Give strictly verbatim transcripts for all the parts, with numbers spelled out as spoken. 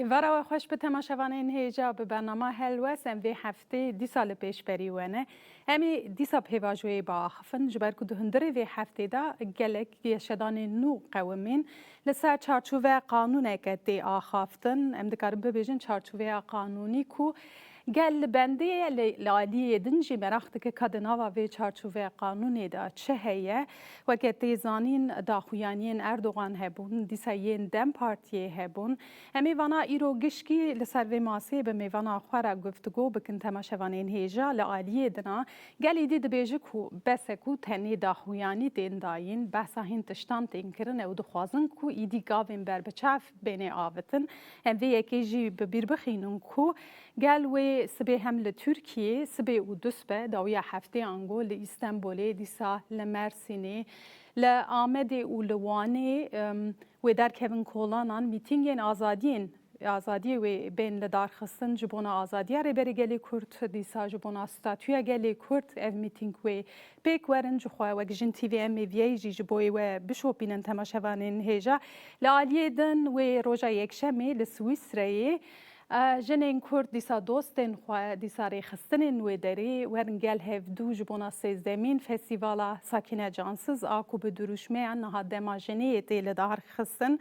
Vara we xweş bi temaşevanên hêja bi bernama Helwest. Em vê heftê dîsa li pêşberî we ne. Em ê dîsa pêvajoyê biaxifin, ji ber ku di hundirê vê heftê de gelek geşedanên nû qewimîn. Li ser çarçoveya qanûneke tê axaftin, em dikarin bibêjin çarçoveya qanûnî ku gel li bendê ye, li, li aliyê din jî meraq dike ka di nava vê çarçoveya qanûnê de çi heye. Weke tê zanîn, daxuyaniyên Erdogan hebûn, dîsa yên DEM Partiyê hebûn. Em ê vana îro gişkî li ser vê masê bi mêvana xwe re guftûgo bikin, temaşevanên hêja. Li aliyê din a, gel îdî dibêje ku bes e ku tenê daxuyanî tên dayîn, behsa hîn tiştan tên kirin û dixwazin ku îdî gavên berbiçav bêne avitin. Em vê yekê jî bi bîr bixînin ku gel wê sibê hem li Tirkiyê, sibê û dusbe, dawiya heftê ango li Îstenbolê, dîsa li Mersînê, li Amedê û li Wanê, em, wê derkevin kolanan, mîtîngên azadiyên, azadiyê wê bên lidarxistin ji bona azadiya Rêberê Gelê Kurd, dîsa ji bona statûya Gelê Kurd ev mîtîng wê pêk werin. Ji xwe wek Jin T V em ê viyayî jî ji bo wê bişopînin, temaşevanên hêja. Li aliyê din wê roja Yekşemê li Swîsreyê, e, jinên Kurd, dîsa dostên xwe, dîsa rêxistinên wê derê werin gel hevdû ji bona sêzdemîn festîvala Sakîne Cansiz a ku bi dirûşmeya niha Dema Jinê yê tê lidarxistin.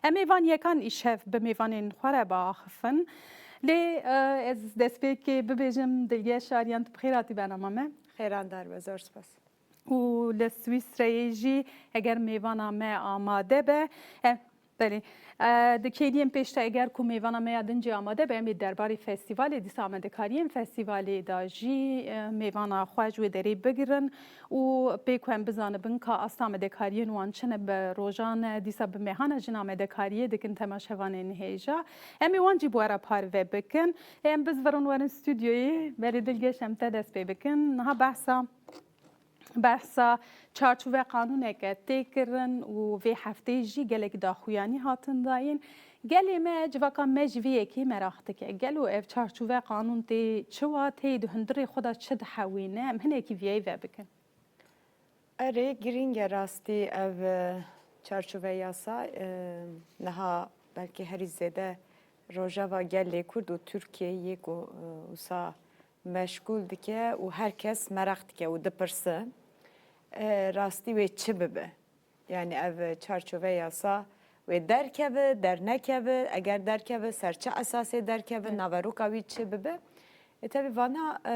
Em ê van yekan îşev bi mêvanên xwe re biaxifin. Lê, e, ez destpêkê bibêjim, Dilgeş Aryan, tu bi xêr hatî bernama me. Xêran dar be, zor spas. Û li Swîsreyê jî eger mêvana me amade be, e, belê, e, di kêliyên pêş de eger ku mêvana me ya din jî amade be, em ê derbarê festîvalê, dîsa amadekariyên festîvalê de jî, e, mêvana xwe ji wê derê bigirin û pê ku em bizanibin ka asta amadekariyên wan çi ne, bi rojan e, dîsa bi mehan e jin amadekariyê dikin, temaşevanên hêja. Em ê wan jî bi we re parve bikin. Em bizvirin werin stûdyoyê, belê Dilgeş, em te dest pê bikin. Niha behsa Behsa çarçoveya qanûneke tê kirin û vê hefteyê jî gelek daxuyanî hatin dayîn. Gelê me, civaka me ji vê yekê meraq dike. Gelo ev çarçoveya qanûn tê çi wateyê, di hundirê xwe de çi dihewîne? Em hinekî viyayî vebikin. Erê, girîng e rastî ev, e, çarçoveya yasa, e, niha belkî herî zêde rojeva gelê Kurd û Tirkiyeyê ku, e, wisa meşgûl dike û her kes meraq dike û dipirse, e, rastî wê çi bibe? Yani ev çarçove yasa wê derkeve, dernekeve, eger derkeve, ser çi esasê derkeve, Evet. naveroka wî çi bibe? E, tevî vana, e,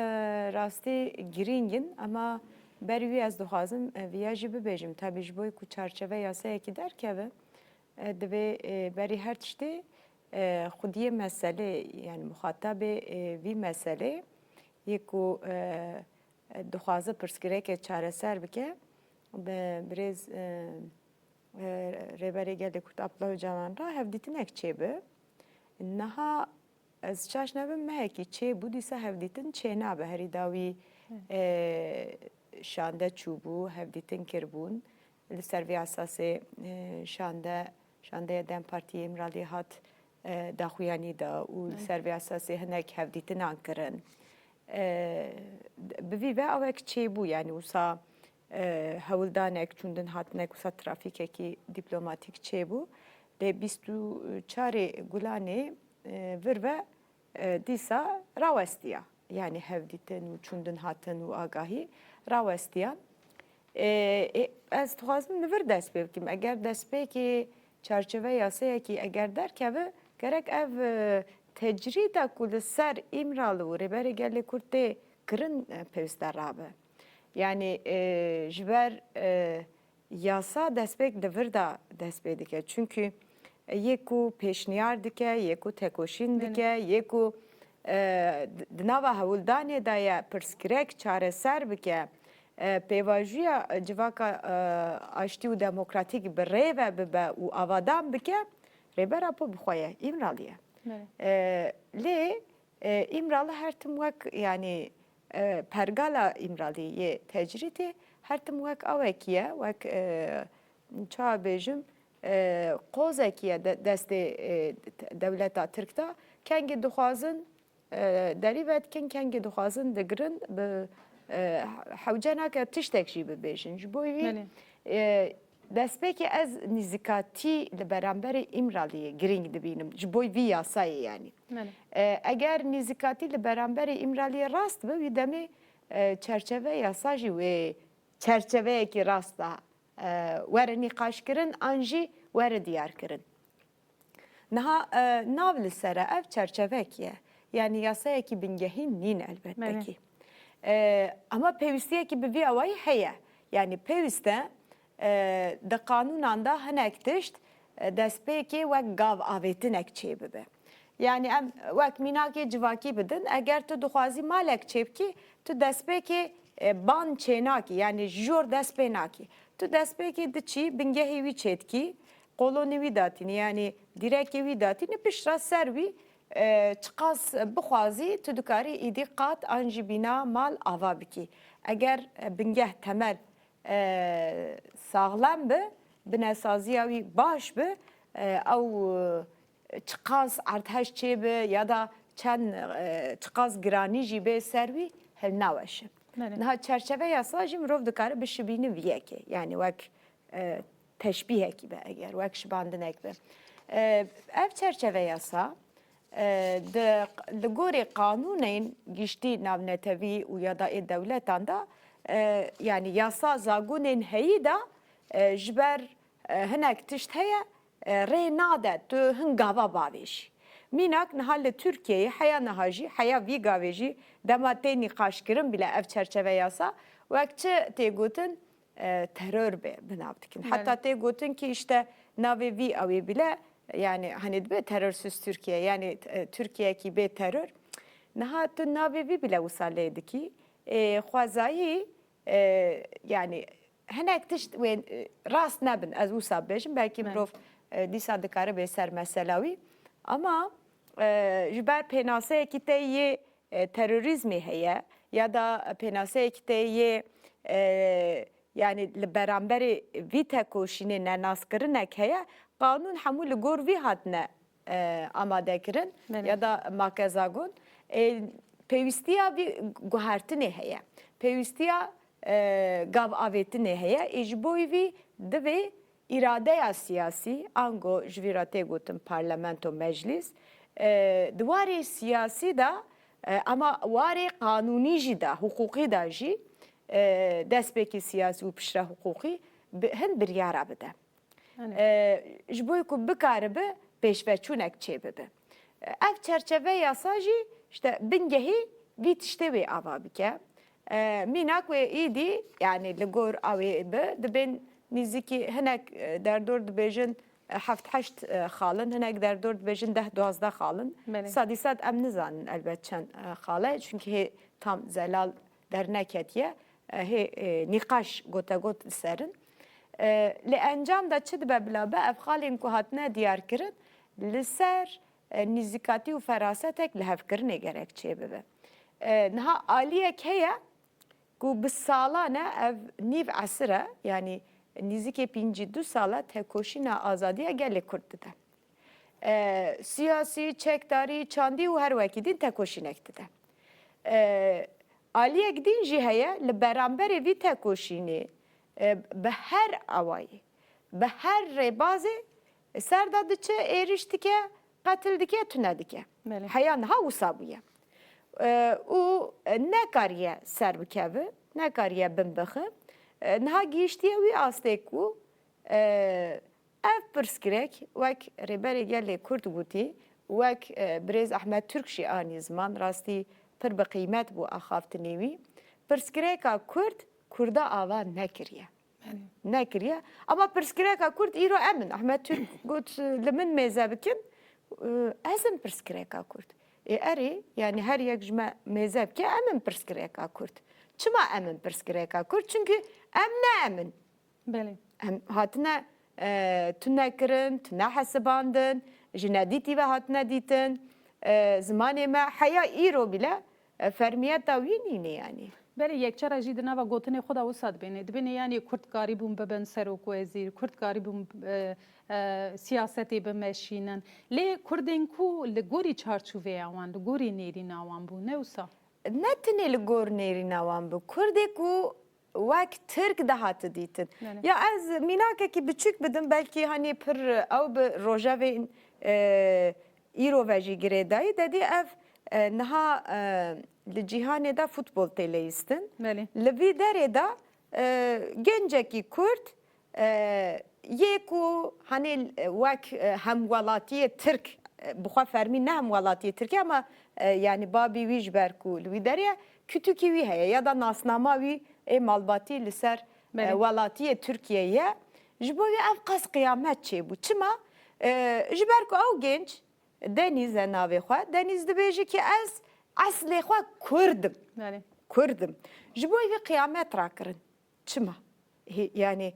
rastî girîng in, ama berî wî ez dixwazim, e, viya jî bibêjim. Tevî ji bo ku çarçove yasayekî derkeve, e, divê, e, berî her tiştê, e, xwediyê meselê, yani muxatabê, e, vî meselê yê ku, e, e, dixwaze pirsgirêkê çareser bike, bi birêz, e, e, Rêberê Gelê Kurd Abdullah Ocalan re hevdîtinek çêbe. Niha ez şaş nebim, mehekî çêbû, dîsa hevdîtin çênabe. Herî dawî, Evet. e, şande çûbû, hevdîtin kirbûn. Li ser vê esasê, e, şande, şandeya DEM Partiyê Îmraliyê hat, e, daxuyanî da û li Evet. ser vê esasê hinek hevdîtinan kirin. E, bi vî ve ewek çêbû, yani wisa, e, hewldanek, çûndin hatinek, wisa trafîkekî dîplomatîk çêbû. Lê bîst û çarê Gulanê, e, vir ve, e, dîsa rawestiya. Yani hevdîtin û çûndin hatin û agahî rawestiyan. E, e, ez dixwazim li vir dest pê bikim. Eger destpêkê çarçove yasayekî eger derkeve, gerek ev, e, tecrîda ku li ser Îmralı û Rêberê Gelê Kurd tê kirin, e, pêwîste rabe. Yani, e, ji ber, e, yasa destpêk di vir de dest pê dike. Çünkü yê ku pêşniyar dike, yê ku tekoşîn Belê. dike, yê ku, e, di, di nava hewldanê de ye pirsgirêk çareser bike, e, pêvajoya civaka, e, aştî û demokratîk bi rê ve bibe û avadan bike, Rêber Apo bi xwe ye, Îmralî ye. Belê. E, lê, e, Îmralı her tim wek, yani, e, pergala Îmralî yê tecrîtê her tim wek awekî ye, wek, e, çawa bêjim, e, qozekî ye de-, destê, e, te-, dewleta Tirk de. Kengî dixwazin, e, derî vedikin, kengî dixwazin digirin, bi, e, hewce nake tiştek jî bibêjin. Ji bo wî, Belê. e, Destpêkê ez nîzikatî li beramberî Îmraliyê girîng dibînim. Ji bo vî yasayê yanî. Belê. E, eger nîzikatî li beramberî Îmraliyê rast bi, wî demê, e, çerçeve yasa jî wê çerçeveyekî rast da, e, were nîqaşkirin an jî were diyarkirin. Niha, e, nav li ser e, ev çerçevekî ye. Yanî yasayekî bingehîn nîn elbette Belê. kî. E, ama pêwîstiyekî bi vî awayî heye. Yanî pêwîst e, e, di qanûnan de hinek tişt, e, destpêkê wek gav avêtinek çêbibe. Yanî em wek mînakê civakî bidin, eger tu dixwazî malek çêbikî, tu destpêkê, e, ban çênakî, yanî ji jor dest pê nakî. Tu destpêkê diçî, bingehê wî çêdikî, kolonê wî datînî, yanî dîrekê wî datînî, piştre ser wî, e, çiqas bixwazî, tu dikarî îdî qat an jî bîna mal ava bikî. Eger, e, bingeh temel, e, saxlem bi, binesaziya wî baş bi, e, ew, e, çiqas erdhej çêbi ya da çend, e, çiqas giranî jî bê ser wî, hilnaweşe. Belê. Niha çerçeve yasa jî mirov dikare bişibîne vî yekê. Yanî wek, e, teşbîhekî be eger, wek şibandinek be. E, ev çerçeve yasa, e, di, li gorî qanûnên giştî navnetewî û ya da ê dewletan de, e, yanî yasa zagonên heyî de, e, ji ber, e, hinek tişt heye, e, rê nade tu hin gava bavêjî. Mînak niha li Tirkiyeyê heya niha jî, heya vî gavê jî dema tê nîqaşkirin bile ev çerçeve yasa, wek çi tê gotin, e, teror be, bi nav dikin. Belê. Heta tê gotin ki işte navê vî ew ê bile, yani hani dibe terörsüz Türkiye, yani, e, Türkiye ki bê terör. Niha tu navê vî bile wisa lê dikî. E, xwezayî, e, yani hinek tişt wê, e, rast nebin, ez wisa bêjim, belkî Belê. mirov, e, dîsa dikare bê ser mesela wî. Ama, e, ji ber pênaseyekî te yê, e, terorîzmê heye ya da pênaseyekî te yê, e, yani li beramberê vî tekoşînê nenaskirinek heye, qanûn hemû li gor vî hatine, e, amade kirin Belê. ya da makezagon. E, pêwîstiya vî guhertinê heye. Pêwîstiya, e, gav avêtinê heye. Ê ji bo vî divê îradeya siyasî, ango ji vî re tê gotin parlamento, meclîs, e, di warê siyasî de, e, ama warê qanûnî jî de, hiqûqî de jî, e, destpêkê siyasî û piştre hiqûqî bi, hin biryara bide. Anê. E, ji bo ku bikaribe pêşveçûnek çêbibe. Ev çerçeve yasa jî işte bingehî vî tiştê wê ava bike. E, mînak wê îdî, yani li gor ew ê bi, dibên nîzikî hinek, e, derdor dibêjin, e, heft heşt, e, xal in, hinek derdor dibêjin deh duwazdeh xal in. Belê. Sedî sed em nizanin elbet çend, e, xal e, çunkî hê tam zelal derneketiye, e, hê, e, nîqaş gotegot li ser in. E, li encam de çi dibe bila be, ev xalên ku hatine diyarkirin, li ser, e, nîzikatî û ferasetek lihevkirinê gerek çêbibe. E, niha aliyek heye ku bi salan e, ev nîv esir e, yanî nîzikê pêncî du sal e tekoşîna azadiya gelê Kurd dide. E, siyasî, çekdarî, çandî û her wekî din tekoşînek dide. E, aliyek din jî heye, li beramberê vî tekoşînê, e, bi her awayî, bi her rêbazê ser de diçe, êriş dike, qetil dike, tune dike. Belê. Heya niha wisa bûye. E, û nekariye ser bikeve, nekariye bin bixe. E, niha gihiştiye wî astê ku, e, ev pirsgirêk, wek Rêberê Gelê Kurd gotî, wek, e, birêz Ehmed Turk jî anî ziman, rastî pir bi qîmet bû axaftinê wî. Pirsgirêka Kurd, Kurda ava nekiriye. Belê. Nekiriye. Ama pirsgirêka Kurd îro em in. Ehmed Turk got, li min mêze bikin, e, ez im pirsgirêka Kurd. Ê erê, yani her yek ji me mêze bike, em in pirsgirêka Kurd. Çima em in pirsgirêka Kurd? Çünkü em ne em in. Belê. Em hatine, e, tune kirin, tune hesibandin, ji nedîtî ve hatine dîtin. E, zimanê me heya îro bile, e, fermiyeta wî nîne yanî. Belê, yekçara jî di nava gotinê xwe de wisa dibêne. Dibêne yanî Kurd karîbûn bibin serokwezîr, Kurd karîbûn, e, e, siyasetê bimeşînin. Lê Kurdên ku li gorî çarçoveya wan, li gorî nêrîna wan bû, ne wisa? Ne tenê li gor nêrîna wan bû. Kurdê ku wek Tirk dihati dîtin. Belê. Ya ez mînakekî biçûk bidim, belkî hanî pir ew bi rojevên, e, îro ve jî girêdayî. Dedî ev, e, niha, e, li cîhanê de futbol tê leyîstin. Belê. Li vî derê de, e, gencekî Kurd, e, yê ku hanê, e, wek, e, hemwelatiyê Tirk, e, bi xwe fermî ne hemwelatiyê Tirkê ama, e, yanî babî wî ji ber ku li wî derê ye, kütükî wî heye ya da nasnama wî ê malbatî li ser, e, Belê. welatiyê Tirkiyeyê ye. Ji bo wî ev qas qiyamet çêbû. Çima? E, ji ber ku ew genc, Denîz e navê xwe, Denîz dibêje ki ez eslê xwe Kurd im. Belê. Kurd im. Ji bo wî qiyamet rakirin. Çima? Hê, yanî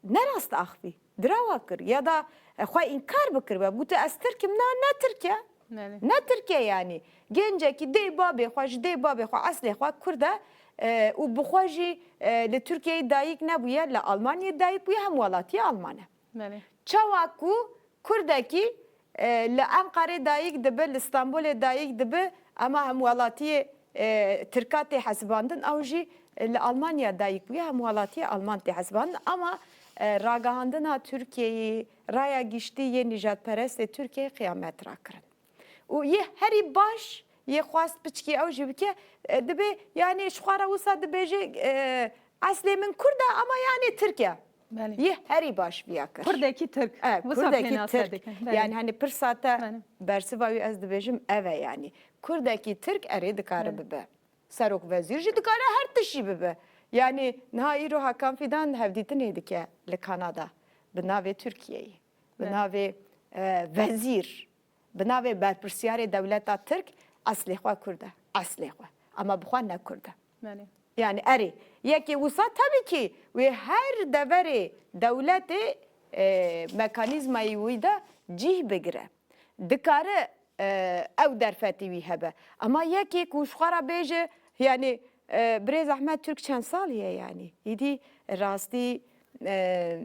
ne rast axivî, dirawa kir ya da, e, xwe înkar bikiribe, gote ez Tirk im, na ne Tirk e. Belê. Ne Tirk e yanî. Gencekî dê babê xwe, ji dê babê xwe, eslê xwe Kurd e, e, û bi xwe jî, e, li Tirkiyeyê dayik nebûye, li Almanyayê dayik bûye, hemwelatiyê Alman e. Belê. Çawa ku Kurdekî, e, li Enqerê dayik dibe, li Stenbolê dayik dibe, ema hemwelatiyê, e, Tirka tê hesibandin, ew jî, e, li Almanya dayik bûye, hemwelatiyê Alman tê hesibandin. Ama, e, ragihandina Tirkiyeyê, raya giştî yê nîjadperestê Tirkiyeyê qiyamet rakirin. Û yê herî baş, yê xwest piçkî ew jî bike, e, dibê, yanî ji xwe re wisa dibêje, e, eslê min Kurd e, ama yanî Tirk e. Belê. Yê herî baş viya kir. Kurdekî Tirk. E, Wisa Kurdekî pênase Tirk. Dikin. Belê. Yanî hani pirsa te Belê. bersiva wî ez dibêjim ev e yanî. Kurdekî Tirk erê dikare Belê. bibe. Serok wezîr jî dikare her tişt jî bibe. Yanî niha îro Hakan Fidan hevdîtinê dike li Kanada. Bi navê Tirkiyeyê. Bi Belê. navê, e, wezîr. Bi navê berpirsiyarê dewleta Tirk eslê xwe Kurd e. Eslê xwe. Ama bi xwe ne Kurd e. Belê. Yani erê, yekê wisa tabii ki wê her deverê dewletê, e, mekanîzmayî wî de cih bigire. Dikare, e, ew derfetî wî hebe. Ama yekê ku ji xwe re bêje, yani, e, birêz Ahmet Türk çend salî ye yani? Îdî rastî, e,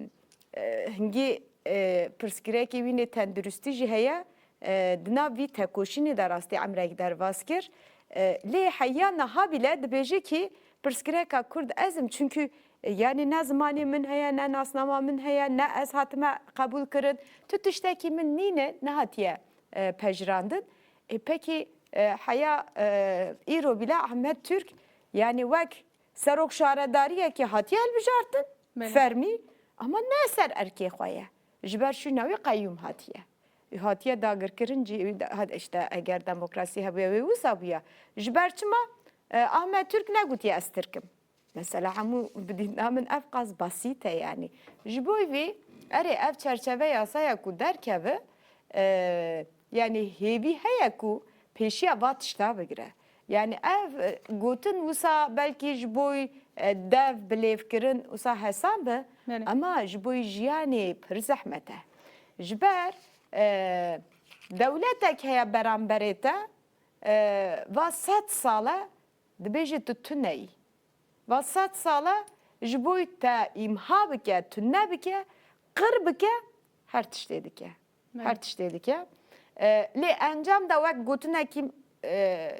e, hingî, e, pirsgirêkê wî nê tenduristî jî heye. E, di nav vî tekoşînê de rastî emrek derbas kir. E, lê heya niha bîle dibêje kî pirsgirêka Kurd ez im, çunkî, e, yanî ne zimanê min heye, ne nasnama min heye, ne ez hatime qebûl kirin. Tu tiştekî min nîne, nehatiye, e, pejirandin. E, pekî, e, heya, e, îro bîle Ahmet Türk, yanî wek serok şaredariyekê hatiye hilbijartin, Belê. fermî, ama ne ser erkê xwe ye. Ji ber şûna wî qeyyûm hatiye. Wî hatiye dagirkirin cî, wî da-, hat-, işte eger demokrasî hebûye wê wisa bûye. Ji ber çima, e, Ahmet Türk negotiye ez Tirk im? Mesela hemû bi dîna min ev qas basît e yani. Ji bo vê erê ev çerçeve yasaya ku derkeve, e, yani hêvî heye ku pêşiya va tişta bigire. Yani ev, e, gotin wisa belkî ji bo, e, dev bilêvkirin wisa hesan be, Belê. ama ji bo jiyanê pir zehmet e. Ji ber, e, dewletek heye beramberê te, e, va sed sal e dibêje tu tune yî. Va sed sal e ji bo te îmha bike, tune bike, qir bike, her tiştê dike. Belê. Her tiştê dike. E, lê encam de wek gotinekî, e,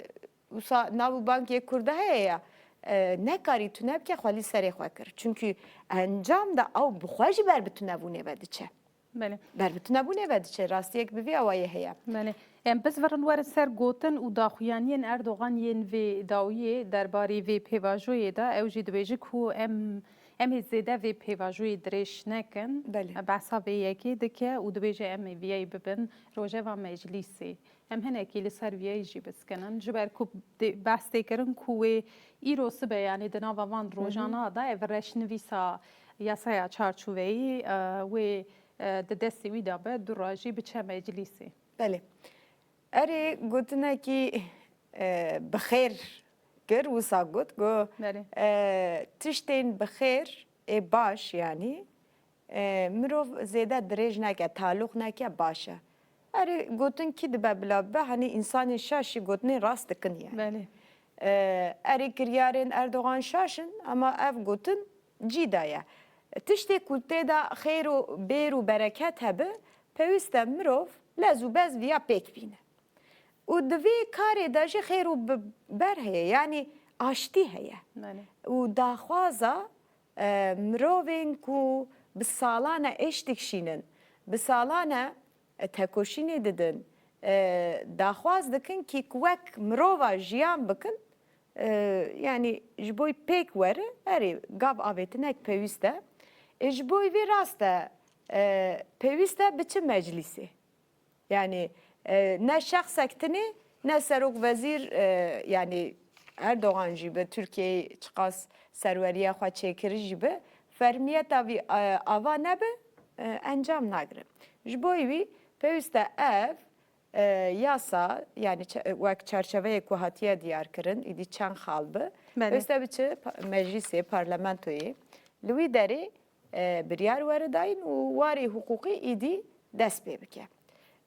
wisa nav û bang yê Kurda heye ya, e, nekarî tune bike, xwelî serê xwe kir. Çunkî encam de ew bi xwe jî ber bi tunebûnê ve diçe. Belê. Ber bi tunebûnê ve diçe. Rastiyek bi vî awayî heye. Belê. Em bizvirin werin ser gotin û daxuyaniyên Erdogan yên vê dawiyê derbarê vê pêvajoyê de. Ew jî dibêje ku em, em ê zêde vê pêvajoyê dirêj nekin. Belê. Behsa vê yekê dike û dibêje em ê viyayî bibin rojeva meclîsê. Em hinekî li ser viyayî jî biskinin. Ji ber ku dê-, behs tê kirin ku wê îro sibe, yanî di nava van Hı hı. rojana de ev reşnivîsa yasaya çarçoveyî, e, wê, e, di destê wî de be, du rojî biçe meclîsê. Belê. Erê gotinekî, e, bi xêr kir, wisa got, got, Belê. e, tiştên bi xêr ê baş, yanî, e, mirov zêde dirêj neke, talûq neke, baş e. Erê gotin kî dibe bila bibe, hanî însanê şaş jî gotinên rast dikin yani. Belê. E, erê kiryarên Erdogan şaş in, ama ev gotin cî de ye. Tiştê ku tê de xêr û bêr û bereket hebe, pêwîst e mirov lez û bez viya pêk bîne. Û di vî karê de jî xêr û bi-, ber heye, yanî aştî heye. Belê. Û daxwaza E, mirovên ku bi salan e êş dikişînin, bi salan e, e, tekoşînê didin, e, daxwaz dikin kî ku wek mirova jiyan bikin, e, yanî ji bo pêk were, erê gav avêtinek pêwîst e. E, ji bo vî rast e, e, pêwîst e biçe meclîsê. Yanî, e, ne şexsek tinê, ne serok wezîr, e, yanî Erdogan jî bi Tirkiyeyê çiqas serweriya xwe çêkirî jî bi, fermiyeta vî, e, ava nebe, e, encam nagire. Ji bo wî pêwîst e ev, e, yasa, yanî çe-, wek çarçeveyê ku hatiye diyarkirin, îdî çend xal bi, Belê. pêwîst e biçe pa-, meclîsê, parlamentoyê. Li wî derê, e, biryar were dayîn û warê hiqûqî îdî dest pê bike.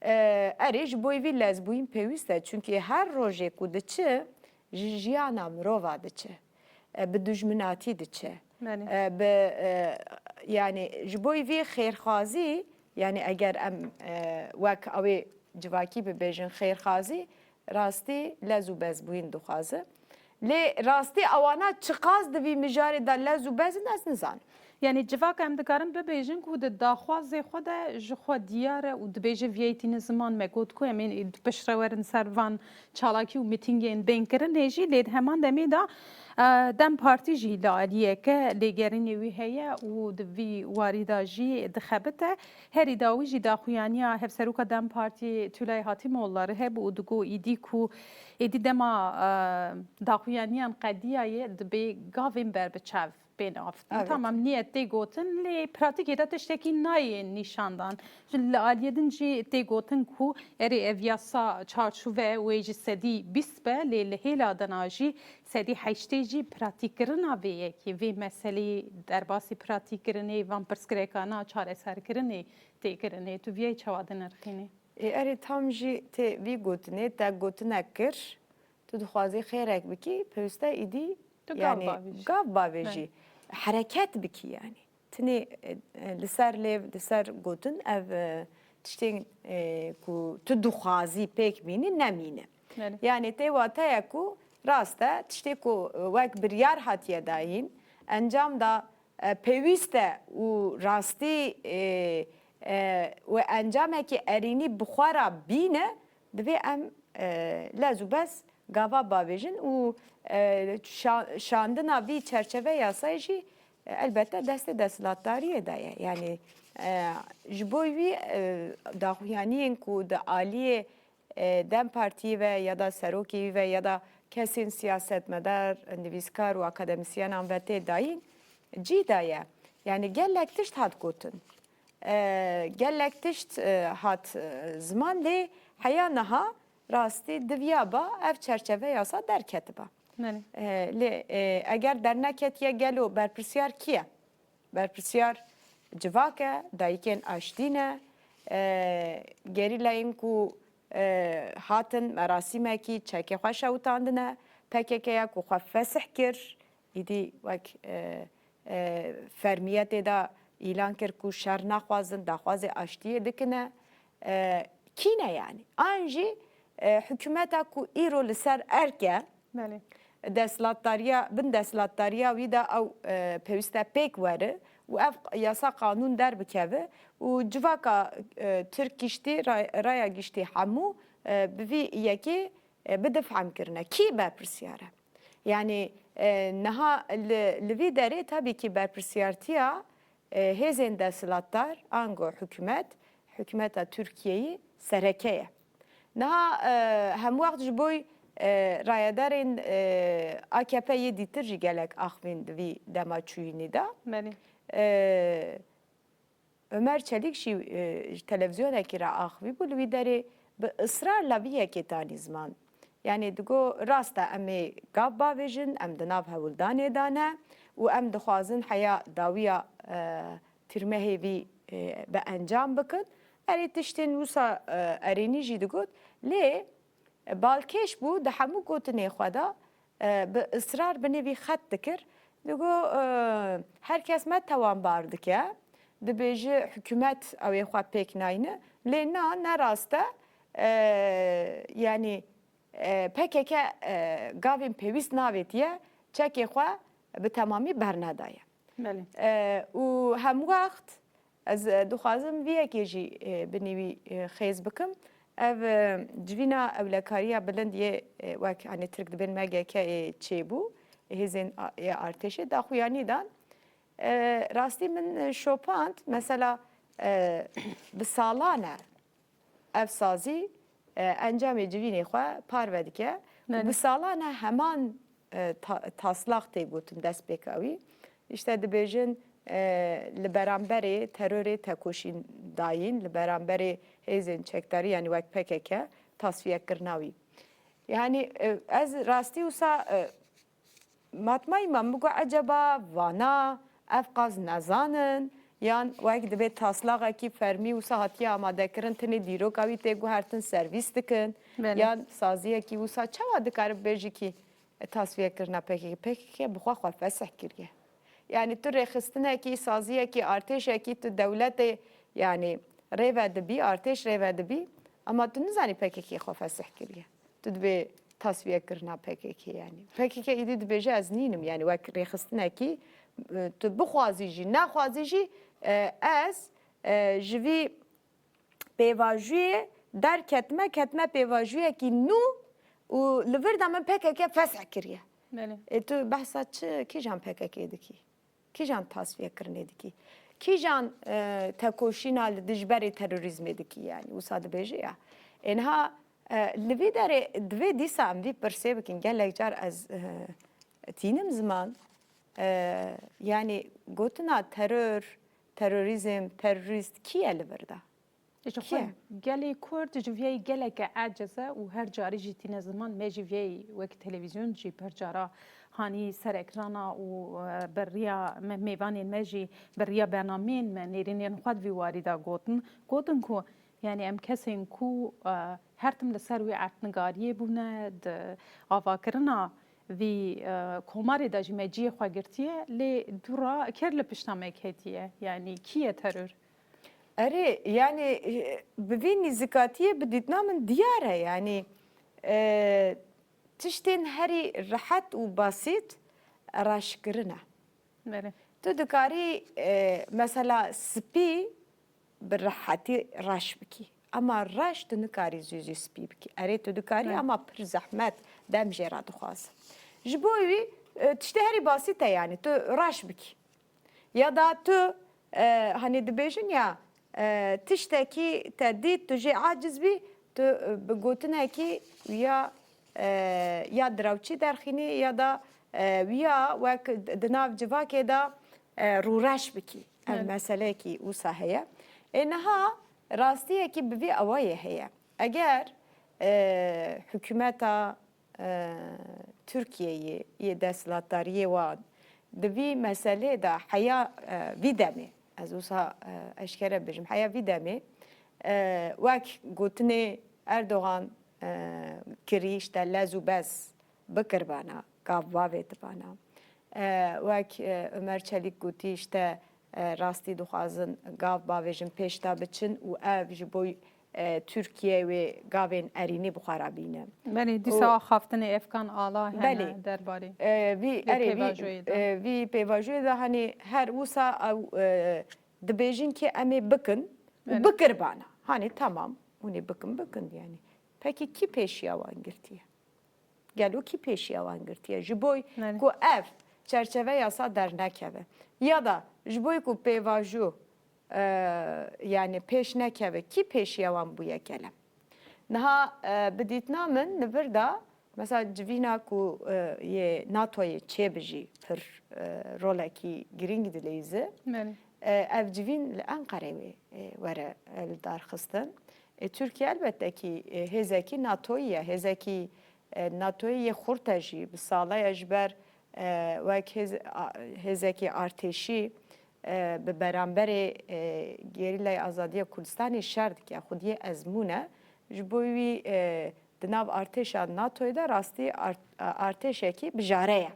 E, erê, ji bo vî lezbûyîn pêwîst e, çunkî her rojê ku diçe, ji jiyana mirova diçe. E, bi dijminatî diçe. Belê. E, bi, e, yanî ji bo vî xêrxwazî, yanî eger em, e, wek ew ê civakî bibêjin xêrxwazî, rastî lez û bezbûyîn dixwaze. Lê rastî ewana çiqas di vî mijarê de lez û bez in, ez nizanim. Yanî civaka em dikarin bibêjin ku di daxwazê xwe de ji xwe diyar e û dibêje viyeytîne ziman me got ku em ê piştre werin ser van çalakî û mîtîngên bênkirinê jî, lê di heman demê de, e, DEM Partî jî li aliyeke lêgerînê wî heye û di vî warî de jî dixebite. Herî dawî jî daxuyaniya Hevseroka DEM Partî Tülay Hatimoğulları hebû û digot îdî ku êdî dema, e, daxuyaniyan qediyaye dibê gavên berbiçav bên avtin. Evet. Tamam, niyet tê gotin, lê pratîkê de tiştekî nayê nîşandan. Ji li aliyê din jî tê gotin ku erê ev yasa çarçove wê ji sedî bîst be, lê li hêla dina jî sedî heştê jî pratîkkirina vê yekê, vê meseleyê derbasî pratîkkirinê, van pirsgirêkana çareserkirinê tê kirinê. Tu viyayî çawa dinirxînî? Ê, erê tam jî tê vî gotinê, te gotinek kir, tu dixwazî xêrek bikî, pêwîste îdî Tu gav yanî bavêjî. gav bavêjî. Belê. Hereket bikî yanî. Tinê, e, e, li ser lêv, li ser gotin ev, e, tiştên, e, ku tu dixwazî pêk bînî nemîne. Belê. Yanî tê wateya ku rast e, tiştê ku, e, wek biryar hatiye dayîn, encam da, e, pêwîst e û rastî, e, e, û encamekî erînî bi xwe re bîne, divê em, e, lez û bez gava bavêjin û, e, şa-, şandina vî çerçeve yasayê jî, e, elbette destê desthilatdariyê de ye. Yanî, e, ji bo wî, e, daxuyaniyên ku di aliyê, e, DEM Partiyê ve ya da serokê wî ve ya da kesên siyasetmedar, nivîskar û akademisyenan ve tê dayîn, cî de ye. Yanî gelek tişt hat gotin. E, gelek tişt, e, hat, e, ziman, lê heya niha rastî diviya ba ev çerçeve yasa derketiba. Belê. E, lê, e, eger derneketiye, gelo berpirsiyar kî ye? Berpirsiyar civak e, dayikên aştî ne, e, gerîlayên ku, e, hatin merasîmekî çekê xwe şewitandine, P K K ya ku xwe fesih kir, îdî wek, e, e, fermiyetê de îlan kir ku şer naxwazin, daxwazê aştiyê dikine. E, kî ne yanî? An jî, e, hikûmeta ku îro li ser erk e, Belê. desthilatdariya, bin desthilatdariya wî de ew, e, pêwîste pêk were û ev yasa qanûn derbikeve û civaka, e, Tirk giştî, ray-, raya giştî hemû, e, bi vî yekê, e, bide fehmkirine. Kî berpirsiyar e? Yanî, e, niha li, li vî derê tabî kî berpirsiyartiya, e, hêzên desthilatdar, ango hikûmet, hikûmeta Tirkiyeyê sereke ye. Niha, e, hemwext ji bo, e, rayedarên, e, A K P yê dîtir jî gelek axivîn di vî dema çûyînî de. Belê. E, Ömer Çelik jî, e, ji televizyonekî re axivî bû, li wî derê bi israrla vî yekê tanî ziman. Yanî digo, rast e, em ê gav bavêjin, em di nav hewldanê de ne û em dixwazin heya dawiya, e, tîrmehê vî, e, bi encam bikin. Erê tiştên wisa, e, erênî jî digot, lê, e, balkêş bû, di hemû gotinê xwe de, e, bi israr binê vî xet dikir. Digo, e, her kes me tewanbar dike, dibêje hikûmet ew ê xwe pêk nayne. Lê na, ne rast e. E, yanî, e, P K K, e, gavên pêwîst navêtiye, çekê xwe bi temamî bernedaye. Belê. E, û hemwext ez, e, dixwazim vî yekê jî, e, bi nîvî, e, xêz bikim. Ev, e, civîna ewlekariya bilind yê, e, wek, hani, Tirk dibên M G K'ê çêbû, hêzên a-, ê artêşê daxuyanî dan. E, rastî min şopand, mesela, e, bi salan e ev sazî, e, encamê civînê xwe parve dike. Û Belê. bi salan e heman, e, ta-, taslak tê gotin destpêka wî. Îşte dibêjin, e, li beramberê terorê tekoşîn dayîn, li beramberê hêzên çekdarî, yanî wek P K K, tasfiyekirina wî. Yanî, e, ez rastî wisa, e, matmayî me, min got, eceba vana ev qas nezanin, yan wek dibê taslaxekî fermî wisa hatiye amadekirin, tenê dîroka wî tê guhertin, servîs dikin, Belê. yan saziyekî wisa çawa dikare bibêjî kî tasfiyekirina P K K? P K K bi xwe xwe fesih kiriye. Yanî tu rêxistinekî, saziyekî, artêşekî, tu dewletê, yanî rêve dibî, artêş rêve dibî, ama tu nizanî P K K xwe fesih kiriye. Tu dibê tasfiyekirina P K K, yanî. P K K îdî dibêje ez nînim, yanî wek rêxistinekî, e, tu bixwazî jî, nexwazî jî, e, ez, e, ji vî pêvajoyê derketime, ketime pêvajoyekî nû û li vir de min P K K fesih kiriye. Belê. Ê tu behsa çi, kîjan P K K dikî? Kîjan tasfiyekirinê dikî? Kîjan, e, tekoşîna li dijberê terorîzmê dikî, yanî wisa dibêje ya? Ê niha, e, li vî derê divê dîsa em vî pirsê bikin. Gelek car ez, e, tînim ziman. E, yanî gotina teror, terorîzm, terorîst kî ye li vir de? Ji Kî xwe ye? Gelê Kurd ji viyayî geleke aciz e û her carî jî tîne ziman. Me jî viyayî wek televîzyon jî pir cara hanî ser ekrana û, e, bi riya me, mêvanên me jî bi riya bernameyên me, nêrînên xwe di vî warî de gotin. Gotin ku, yanî, em kesên ku, e, her tim li ser wê erdnigariyê bûne, di avakirina vî, e, komarê de jî me cihê xwe girtiye, lê dû re kir li pişta me ketiye. Yanî, kî ye teror? Erê, yanî, e, bi vî nîzikatiyê bi dîtina min diyar e, yanî, e, tiştên herî rehet û basît reşkirin e. Belê. Tu dikarî, e, mesela spî bi rehetî reş bikî. Ama reş tu nikarî zû zû spî bikî. Erê, tu dikarî, Belê. ama pir zehmet, dem jê re dixwaze. Ji bo wî, e, tiştê herî basît e, yanî tu reş bikî. Ya da tu, e, hani dibêjin ya, e, tiştekî te dît, tu jê aciz bî, tu, e, bi gotinekî ya, e, ya direwçî derxînî ya da, e, ya wek di nav civakê de, e, rûreş bikî. Ev Evet. meseleyekî wisa heye. Ê niha rastiyekî bi vî awayê heye. Eger, e, hikûmeta e, Tirkiyeyê yê desthilatdariyê wan di vî meselê de heya, e, vî demê, ez wisa, e, eşkere bêjim, heya vî demê, e, wek gotinê Erdogan, e, kirî, işte lez û bez bikirbana, gav bavêtibana. E, wek, e, Ömer Çelik gotî, işte, e, rastî dixwazin gav bavêjin pêş de biçin û ev ji bo, e, Tirkiye wê gavên erînî bi xwe re bîne. Belê, dîsa axaftinê Efkan Ala hene Belê. derbarê E, vî, vê erê, vî, pêvajoyê de. e, vî pêvajoyê de, hani, her wisa ew, e, dibêjin ki em ê bikin û Belê. bikirbana. Hani, tamam, hûn ê bikin, bikin, yani. Peki kî pêşiya wan girtiye? Gelo kî pêşiya wan girtiye? Ji bo Belê. ku ev çerçeve yasa dernekeve ya da ji bo ku pêvajo, e, yani pêş nekeve, kî pêşiya wan bûye kelem? Niha, e, bi dîtina min li vir de, mesela civîna ku, e, yê NATOyê çêbijî pir, e, rolekî girîng dileyîze. Belê. E, ev civîn li Enqerê wê, e, were, e, li dar xistin. E, Tirkiye elbette kî, e, hêzekî NATOyî ye, hêzekî, e, NATOyî yê xurt e jî, bi sala ye ji ber, e, wek hêz-, a, hêzekî artêşî, e, bi beramberê, e, Gerîlayê Azadiya Kurdistanê şer dike, xwediyê ezmûn e. Ji bo wî, e, di nav artêşa NATOyê de rastî art-, artêşekî bijare ye.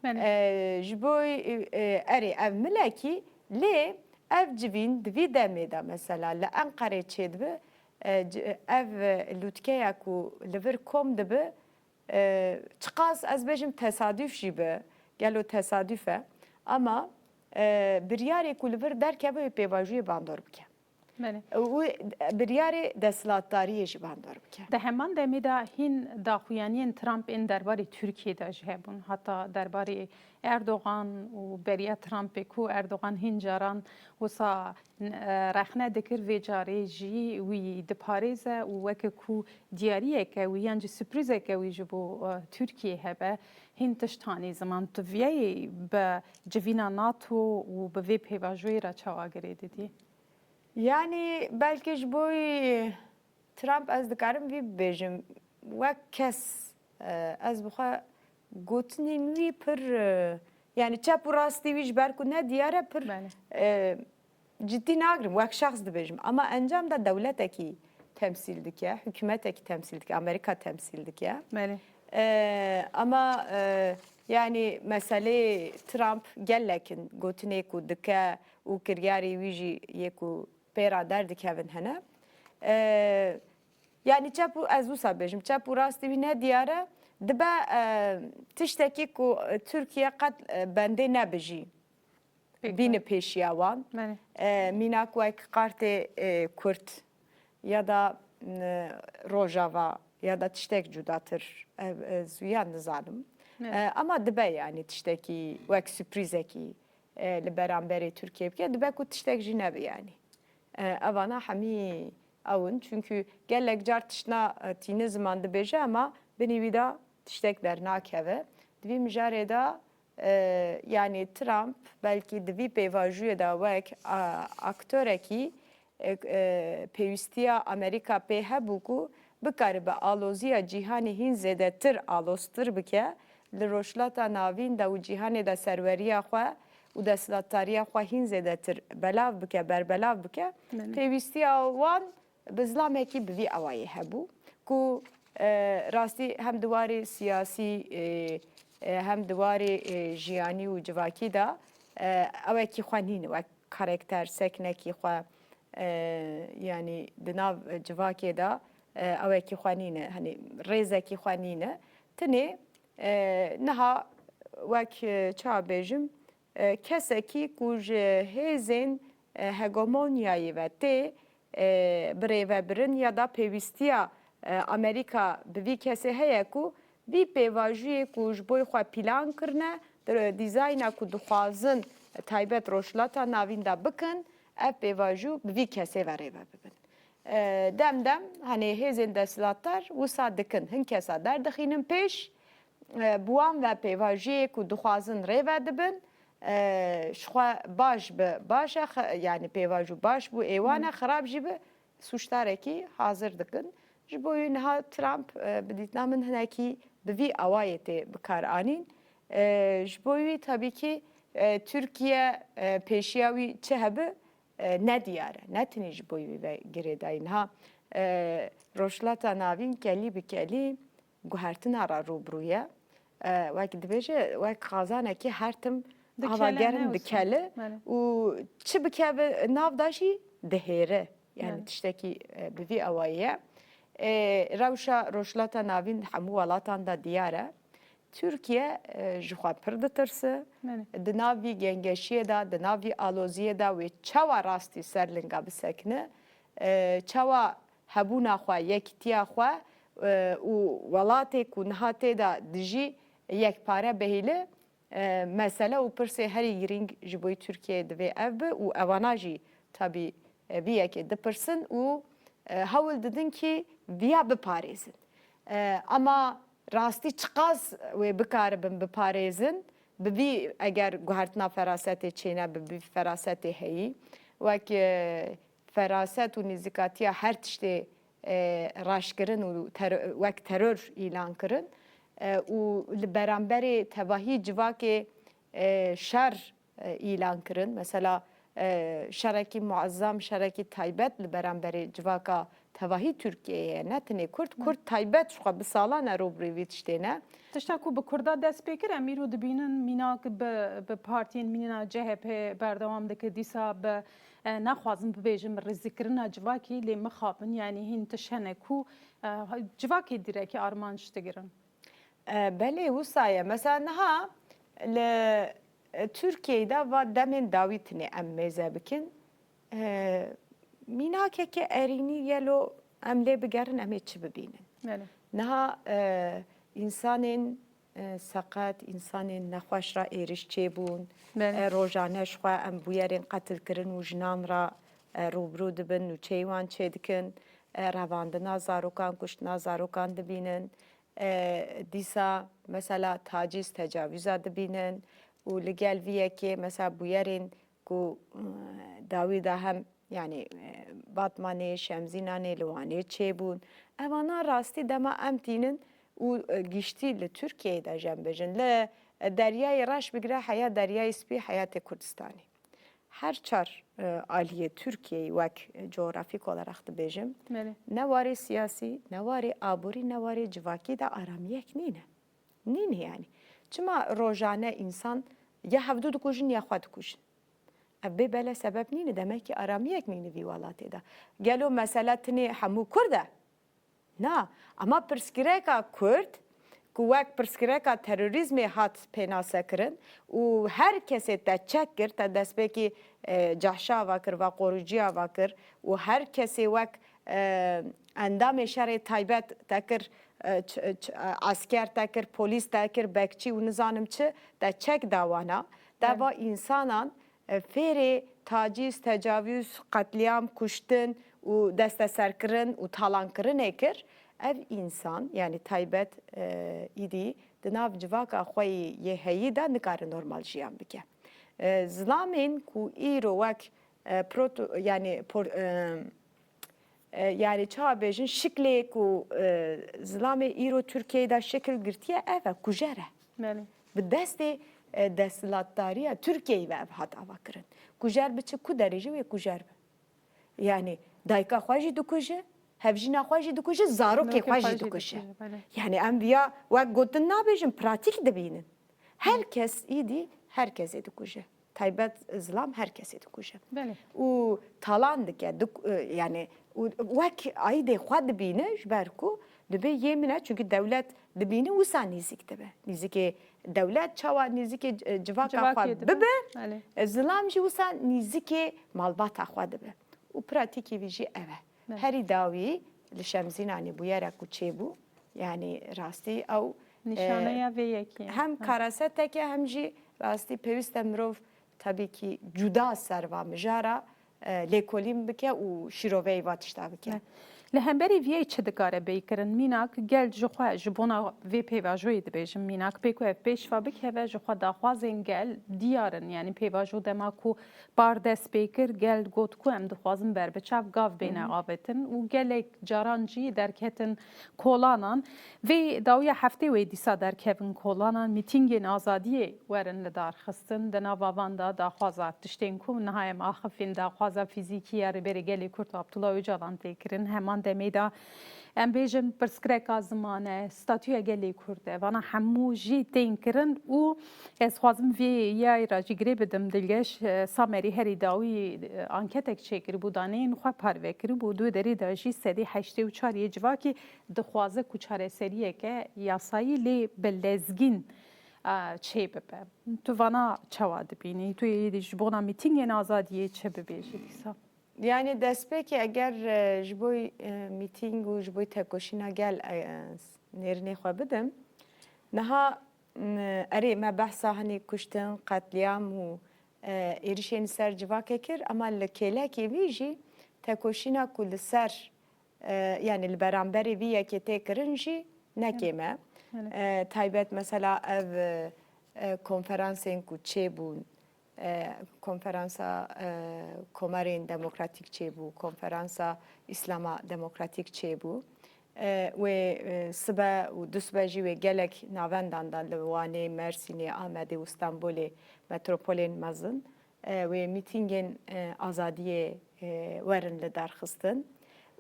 Belê. E, ji bo, e, erê, ev milekî, lê ev civîn di vî demê de mesela li Enqerê çêdibe, e, c-, ev lûtkeya ku li vir kom dibe, e, çiqas ez bêjim tesadüf jî be, gelo tesadüf e, ama e, biryarê ku li vir derkeve wê pêvajoyê bandor bike. Belê. Û biryarê desthilatdariyê jî bandor bike. Di heman demê de hîn daxuyaniyên Trump ên derbarê Tirkiyê de jî hebûn. Heta derbarê Erdogan û beriya Trumpê ku Erdogan hîn caran wisa, e, rexne dikir, vê carê jî wî diparêze û weke ku diyariyeke wî yan jî sürprîzeke wî ji bo, e, Tirkiyê hebe, hîn tişt hanî ziman. Tu viyayê bi civîna NATO û bi vê pêvajoyê re çawa girê didî? Yanî belkî ji bo wî Trump ez dikarim vî bibêjim, wek kes, e, ez bi xwe gotinên wî pir, e, yanî çep û rastî wî ji ber ku ne diyar e, pir, Belê. e, cidî nagirim, wek şexs dibêjim. Ama encam de dewletekî temsîl dike, hikûmetekî temsîl dike, Amerîka temsîl dike. Belê. E, ama, e, yanî meseleyê Trump gelek in, gotinê ku dike û kiryarê wî jî yê ku pê re derdikevin hene. E, yanî çep û, ez wisa bêjim, çep û rastî wî ne diyar e. Dibe, e, tiştekî ku, e, Tirkiye qet, e, bendê nebijî. Pêk bîne pêşiya wan. Belê. E, mînak wek qartê, e, Kurd ya da, e, Rojava ya da tiştek cudatir. E, ez wiya nizanim. Evet. E, ama dibe yanî tiştekî wek sürprîzekî, e, li beramberê Tirkiyê bike, dibe ku tiştek jî nebe yanî. E, evana hemî ew in. Çunkî gelek car tiştna, e, tîne ziman dibêje, ama binî wî de tiştek dernakeve. Di vî mijarê de, e, yanî Trump belkî di vî pêvajoyê de wek, a, aktorekî, e, e, pêwîstiya Amerîka pê hebû ku bikaribe aloziya cîhanê hîn zêdetir aloztir bike, li Rojhilata Navîn de û cîhanê de serweriya xwe û desthilatdariya xwe hîn zêdetir belav bike, berbelav bike. Belê. Pêwîstiya wan bi zilamekî bi vî awayî hebû ku, e, rastî hem di warê siyasî, e, e, hem di warê, e, jiyanî û civakî de, e, ewekî xwe nîne, wek karekter, seknekî xwe, e, yanî di nav civakê de, e, ewekî xwe nîne, hani rêzekî xwe nîne. Tinê, e, niha wek, e, çawa bêjim, e, kesekî ku ji hêzên, e, hegemonyayê ve tê, e, birêvebirin ya da pêwîstiya, e, Amerîka bi vî kesê heye ku vî pêvajiyê ku ji bo xwe pîlan kirine, di dîzayna ku dixwazin, e, taybet Rojhilata Navîn de bikin, ev pêvajû bi vî kesê ve rêve bibin. E, dem dem, hani hêzên desthilatdar wisa dikin, hin kesa derdixînin pêş, e, bi wan ve pêvajiyê ku dixwazin rêve dibin, e, ji xwe baş bi baş e, xe-, yanî pêvajo baş bû ê wan e, Hı. xirab jî bi sûcdarekî hazir dikin. Ji bo wî niha Trump, e, bi dîtina min hinekî bi vî awayê tê bikaranîn. E, ji bo wî tabî kî, e, Tirkiye, e, pêşiya wî çi hebe, e, ne diyar e. Ne tenê ji bo wî ve girêdayî. Niha, e, Rojhilata Navîn kelî bi kelî guhertina re rûbirû ye. E, wek dibêje, wek xazanekî her tim Dikele, ava germ ne dikele. Belê. Û çi bikeve nav de jî dihêre. Yani Evet. tiştekî, e, bi vî awayî ye. E, rewşa Rojhilata Navîn hemû welatan de diyar e. Tirkiye, e, ji xwe pir ditirse. Belê. Di nav vî gengeşiyê de, di nav vî aloziyê de wê çawa rastî ser linga bisekine, e, çawa hebûna xwe, yekîtiya xwe, e, û welatê ku niha tê de dijî yekpare bihêle, e, mesele û pirsê herî girîng ji bo Tirkiyeyê divê ev be û evana jî tabî, e, vî yekê dipirsin û, e, hewl didin kî viya biparêzin. E, ama rastî çiqas wê bikaribin biparêzin, bi vî eger guhertina ferasetê çêne, bi vî ferasetê heyî, wek, e, feraset û nîzikatiya her tiştê, e, raşkirin û ter-, wek teror îlan kirin, e, û li beramberê tevahî civakê, e, şer, e, îlan kirin. Mesela, e, şerekî muezzam, şerekî taybet li beramberê civaka tevahî Tirkiyeyê ye. Ne tenê Kurd, Hı. Kurd taybet ji xwe bi salan e rûbirûyê vî tiştê ne. Tişta ku bi Kurda dest pê kir, em îro dibînin mînak bi, bi partiyên mîna C H P berdewam dike. Dîsa bi, e, naxwazim bibêjim rêzikirina civakî, lê mixabin, yanî hîn tişt hene ku, e, civakê dîrekî armanc digirin. E, belê, wisa ye. Mesela niha li E, Tirkiyeyê de va demên dawî tinê em mêze bikin. E, mînakeke erînî gelo em lê bigerin, em ê çi bibînin? Belê. Niha, e, însanên, e, seqet, însanên nexweş re êriş çêbûn. Belê. E, rojane ji xwe em bûyerên qetilkirin û jinan re, e, rûbirû dibin, nûçeyî wan çêdikin. E, revandina zarokan, kuştina zarokan dibînin. E, dîsa mesela tacîz, tecavîza dibînin û li gel vî yekê mesela bûyerên ku, e, dawî de hem, yanî, e, Batmanê, Şemzînanê, li Wanê çêbûn. Evana rastî dema em tînin û, e, giştî li Tirkiyeyê de jî em bêjin. Li, e, Deryayê Reş bigire heya Deryayê Spî, heyatê Kurdistanê. Her çar, e, aliyê Tirkiyeyê wek, e, coğrafik olarak dibêjim, Belê. ne warê siyasî, ne warê aborî, ne warê civakî de aramiyek nîne. Nîne yanî. Çima rojane însan ya hevdû dikujin ya xwe dikujin? Ev bê bele sebeb nîne, demek ki aramiyek nîne vî welatê de. Gelo mesele tinê hemû Kurd e? Na, ama pirsgirêka Kurd ku wek pirsgirêka terorîzmê hat pênasekirin û her kesê te çek kir, te destpêkî, e, cahşa ve kir, ve qorûciya ve kir û her kesê wek, e, endamê şerê taybet te kir, e, ç-, ç-, e, esker te kir, polîs te kir, bekçî û nizanim çi, te çek da wana, te Evet. va însanan, e, fêrê tacîz, tecavîz, qetlîam, kuştin û desteserkirin û talankirinê kir, ev însan, yanî taybet, e, îdî di nav civaka xwe yê heyî de nikare normal jiyan bike. E, zilamên ku îro wek, e, proto-, yanî por-, e, e, yanî çawa bêjin, şiklê ku, e, zilamê îro Tirkiyeyê de şekil girtiye, ev e, kujer e. Belê. Bi destê, e, desthilatdariya Tirkiyeyê ve ev hat avakirin. Kujer bi çi, ku derê jî wê kujer bi. Yanî dayika xwe jî dikuje, hevjîna xwe jî dikuje, zarokê Zarokê xwe jî xwe jî dikuje. dikuje, belê. Yanî em viya wek gotin nabêjin, pratîk dibînin. Her kes îdî her kesê dikuje. Taybet zilam her kesê dikuje. Belê. Û talan dike, dik-, e, yanî û wek aîdê xwe dibîne, ji ber ku dibê yê min e, çunkî dewlet dibîne wisa nîzîk dibe. Nîzikê dewlet çawa nîzikê, e, civaka Civakê xwe dibe. bibe, Belê. e, zilam jî wisa nîzikê malbata xwe dibe. Û pratîkê vî jî ev e. Belê. Herî dawî li Şemzînanê bûyerek ku çêbû, yanî rastî ew, Nîşaneya e, vê yekê ye. hem Ha. karasetek e, hem jî rastî pêwîst e mirov tabii ki cuda ser va mijara, e, lêkolîn bike û şîroveyê va tişta bike. Ne. Li hemberî viyê çi dikare bê kirin? Mînak gel ji xwe, ji bona vê pêvajoyê dibêjim, mînak pê ku ev pêş ve bikeve, ji xwe daxwazên gel diyar in. Yanî pêvajo dema ku par dest pê kir, gel got ku em dixwazin berbiçav gav bêne Hı hı. avêtin û gelek caran jî derketin kolanan. Vê dawiya heftê wê dîsa derkevin kolanan, mîtîngên azadiyê werin lidarxistin. Di nava van de daxwaza tiştên ku niha em axifîn, daxwaza fîzîkî ya Rêberê Gelê Kurd Abdullah Ocalan tê kirin. Heman demê de em bêjin pirsgirêka ziman e, statûya gelê Kurd e. Vana hemû jî tên kirin û ez xwazim vê yayê re jî girê bidim. Dilgeş, e, Samerî herî dawî, e, anketek çêkiribû, daneyên xwe parve kiribû. Di wê derê de jî sedî heştê û çar yê civakî dixwaze ku çareseriyeke yasayî lê bi lezgîn, e, çê bibe. Tu vana çawa dibînî? Tu yê ji bona mîtîngên azadiyê çi bibêjî dîsa? Yani destpêkê eger, e, ji bo, e, mîtîng û ji bo tekoşîna gel, e, nêrînê xwe bidim, niha, m, erê me behsa hinî kuştin, qetlîam û, e, êrişên li ser civakê kir, ema li kêlekê vî jî tekoşîna ku li ser, e, yani li beramberê vî yekê tê kirin jî ne kêm e. Evet. E, taybet mesela ev, e, e, konferansên ku çêbûn, e, konferansa, e, Komarên Demokratîk çêbû, konferansa Îslama Demokratîk çêbû. E, wê, e, sibe û dusibe jî wê gelek navendan de li Wanê, Mersînê, Amedê û Stenbolê, metropolên mezin, e, wê mîtîngên, e, azadiyê, e, werin li dar xistin.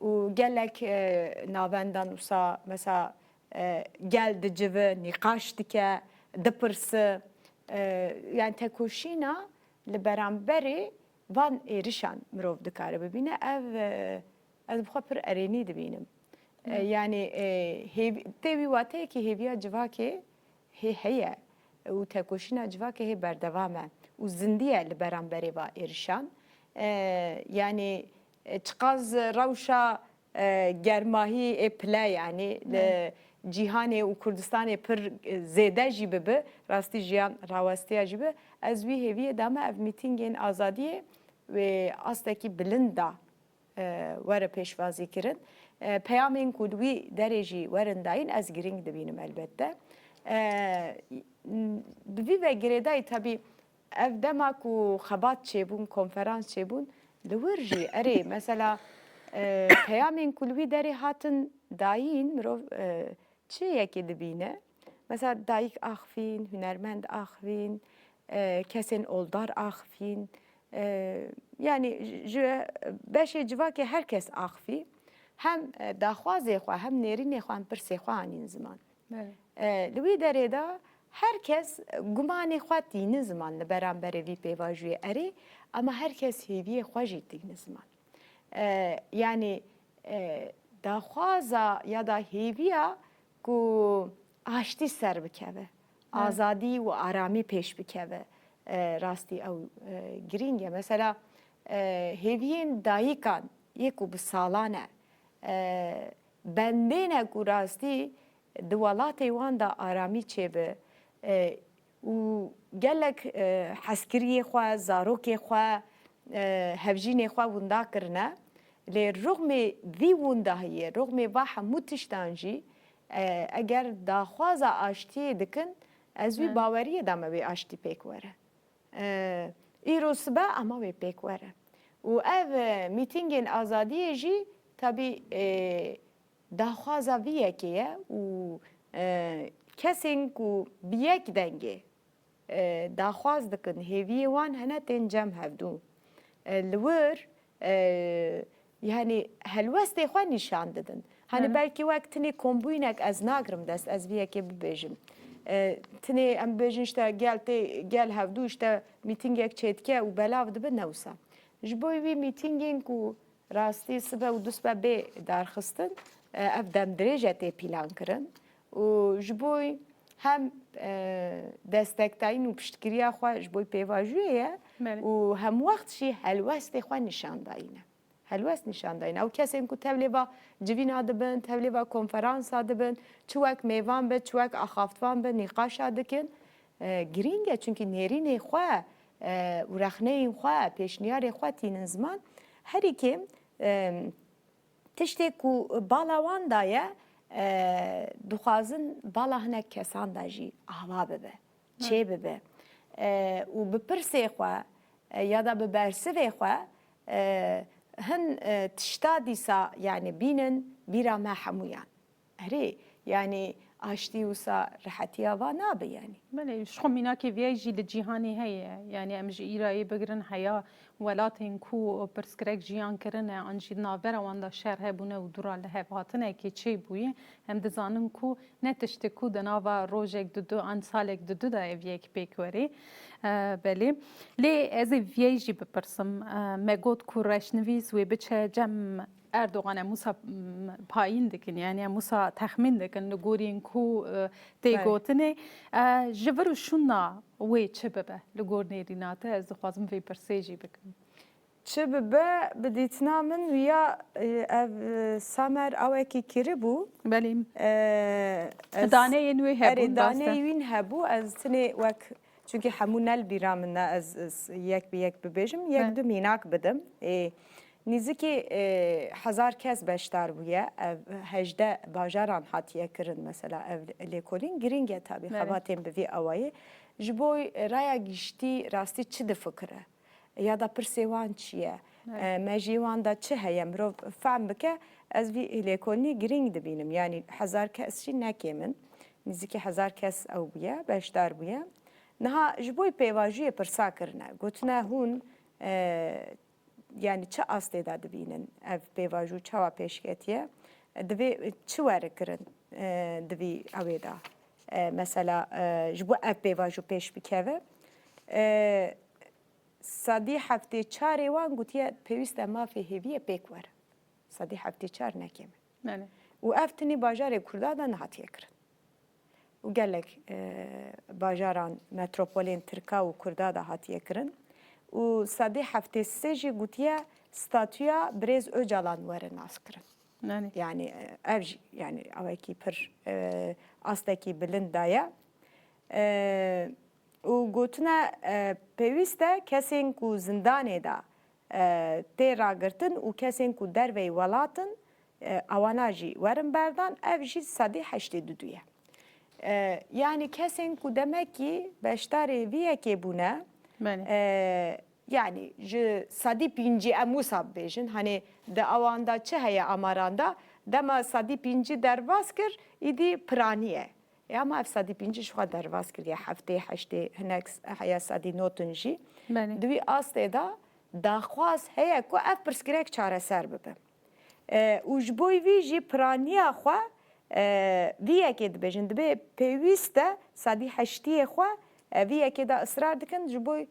Û gelek, e, navendan wisa, mesela, e, gel dicive, nîqaş dike, dipirse, e, yani tekoşîna li beramberê van êrişan mirov dikare bibîne. Ev, e, ez bi xwe pir erênî dibînim. E, Hı. yani, e, hêv-, tê wî wateyekî hêviya civakê hê heye. û tekoşîna civakê hê berdewam e û zindî ye li beramberê va êrişan. E, yanî, e, çiqas rewşa, e, germahî ê pile, yanî li cîhanê û Kurdistanê pir, e, zêde jî bibi, rastî jiyan rawestiya jî bi, ez wî hêviyê dame ev mîtîngên azadiyê wê astekî bilind da, e, were pêşwazî kirin. E, peyamên ku li wî derê jî werin dayîn, ez girîng dibînim elbette. E, bi vî ve girêdayî, tabî, ev dema ku xebat çêbûn, konferans çêbûn, li wir jî, erê, mesela, e, peyamên ku li wî derê hatin dayîn, mirov, e, çi yekê dibîne? Mesela dayik axivîn, hunermend axivîn, e, kesên oldar axivîn, e, yanî ji, ji beşê civakê her kes axivî. Hem, e, daxwazê xwe, hem nêrînê xwe, hem pirsê xwe anîn ziman. Belê. E, li wî derê de her kes gumanê xwe tîni ziman li beramberê vî pêvajoyê erê, ama her kes hêviyê xwe jî tîni ziman. E, yanî, e, daxwaza ya da hêviya ku aştî ser bikeve, Evet. azadî û aramî pêş bikeve, e, rastî ew, e, girîng e. Mesela, e, hêviyên dayikan yê ku bi salan e, e, bendê ne ku rastî di welatê wan de aramî çêbe, e, û gelek, e, hezkiriyê xwe, zarokê xwe, e, hevjînê xwe winda kirine. Lê rixmê vî windahiyê, rixmê va hemû tiştan jî, e, eger daxwaza aştiyê dikin, ez wî Evet. baweriyê de me wê aştî pêk were. E, îro sibe ama wê pêk were. Û ev, e, mîtîngên azadiyê jî tabî, e, daxwaza vî yekê ye û, e, kesên ku bi yek dengê, e, daxwaz dikin, hêviyê wan hene tên cem hevdû. E, li wir, e, yanî helwestê xwe nîşan didin. Hani Hı. belkî wek tinê kombûynek ez nagrim dest, ez vî yekê bibêjim. E, tinê em bibêjin işte gel tê, gel hevdû işte mîtîngek çêdike û belav dibe, ne wisa. Ji bo wî mîtîngên ku rastî sibe û dusibe bê darxistin, e, ev demdirêj e tê pîlan kirin û ji bo hem, e, destektayîn û piştgiriya xwe ji bo pêvajoyê ye Belê. û hemwext jî helwestê xwe nîşandayî ne. Helwest nîşandayî ne. Ew kesên ku tevlê va civîna dibin, tevlê va konferansa dibin, çi wek mêvan be, çi wek axaftvan be, nîqaşa dikin. E, girîng e, çunkî nêrînê xwe, e, û rexneyên xwe, pêşniyarê xwe tînin ziman. Herî kêm, e, tiştê ku bala wan daye, e, dixwazin bala hinek kesan de jî ava bibe, çê bibe. E, û bi pirsê xwe, e, ya da bi bersivê xwe, e, hin, e, tişta dîsa, yanî bînin bîra me hemûyan. Erê, yanî aştî wisa rehetiya va nabe yanî. Belê, ji xwe mînakê viyayî jî li cîhanê heye. Yanî em ji Îrayê bigirin heya welatên ku pirsgirêk jiyan kirine, an jî di navbera wan de şer hebûne û dûra li hev hatinekê çêbûye. Em dizanin ku ne tiştê ku di nava rojek didu an salek didu de ev yek pêk werê. E, belê. Lê ez ê viyayî jî bipirsim. E, me got ku reşnivîs wê biçe cem Erdogan em wisa, m, payîn dikin, yanî em wisa texmîn dikin li gorî ku, e, tê Belê. gotinê. E, ji vir û şûna wê çi bibe li gor nêrîna te? Ez dixwazim vê pirsê jî bikim. Çi bibe, bi dîtina min wiya, e, ev, e, Samer awekî kiribû. Belê. E, ez Daneyên wê hebûn, Erê, rast e. daneyê wîn hebû, ez tinê wek, çunkî hemû ne li bîra min ne, ez, ez yek bi yek bibêjim, yek Belê. du mînak bidim. Ê, Nîzikî, e, hezar kes beşdar bûye. Ev hejdeh bajaran hatiye kirin, mesela ev lêkolîn. Girîng e tabî Belê. xebatên bi vî awayî. Ji bo raya giştî rastî çi difikire? Ya da pirsê wan çi ye? Belê. E, mejiyê wan de çi heye? Mirov fehm bike, ez vî lêkolînî girîng dibînim. Yanî hezar kes jî ne kêm in. Nîzikî hezar kes ew bûye, beşdar bûye. Niha ji bo pêvajoyê pirsa kirine. Gotine hûn, e, yanî çi astê de dibînin ev pêvajo çawa pêşketiye? Divê çi were kirin, e, di vî ewê de? E, mesela, e, ji bo ev pêvajo pêş bikeve, e, sedî heftê çarê wan gotiye pêwîst e mafê hêviyê pêk were. Sedî heftê çar ne kêm e. Belê. Û ev tinê bajarê Kurda de nehatiye kirin. û gelek, e, bajaran, metropolên Tirka û Kurda de hatiye kirin. Û sedî heftê sê jî gotiye statûya Birêz Ocalan were naskirin. Belê. Yani, e, ev jî, yani, awekî pir, e, astekî bilind daye. E, û gotine, e, pêwîst e kesên ku zindanê de, e, tê ragirtin û kesên ku derveyî welat in, e, ewana jî werin berdan, ev jî sedî heştê du ye. E, yani kesên ku demekî beşdarê vî yekê bûne, Belê. e, yani ji sedî pêncî em wisa bibêjin, hani di ewan de çi heye amaran de, dema sedî pêncî derbas kir, îdî piraniye. E, ama ev sedî pêncî ji xwe derbas kiriye, heftê, heştê, hinek s-, heya sedî nod in jî. Belê. Di wî astê de daxwaz heye ku ev pirsgirêk çareser bibe. E, û ji bo vî jî piraniya xwe, e, vî yekê dibêjin, dibê pêwîst e sedî heştiyê xwe, e, vî yekê de israr dikin ji bo, e,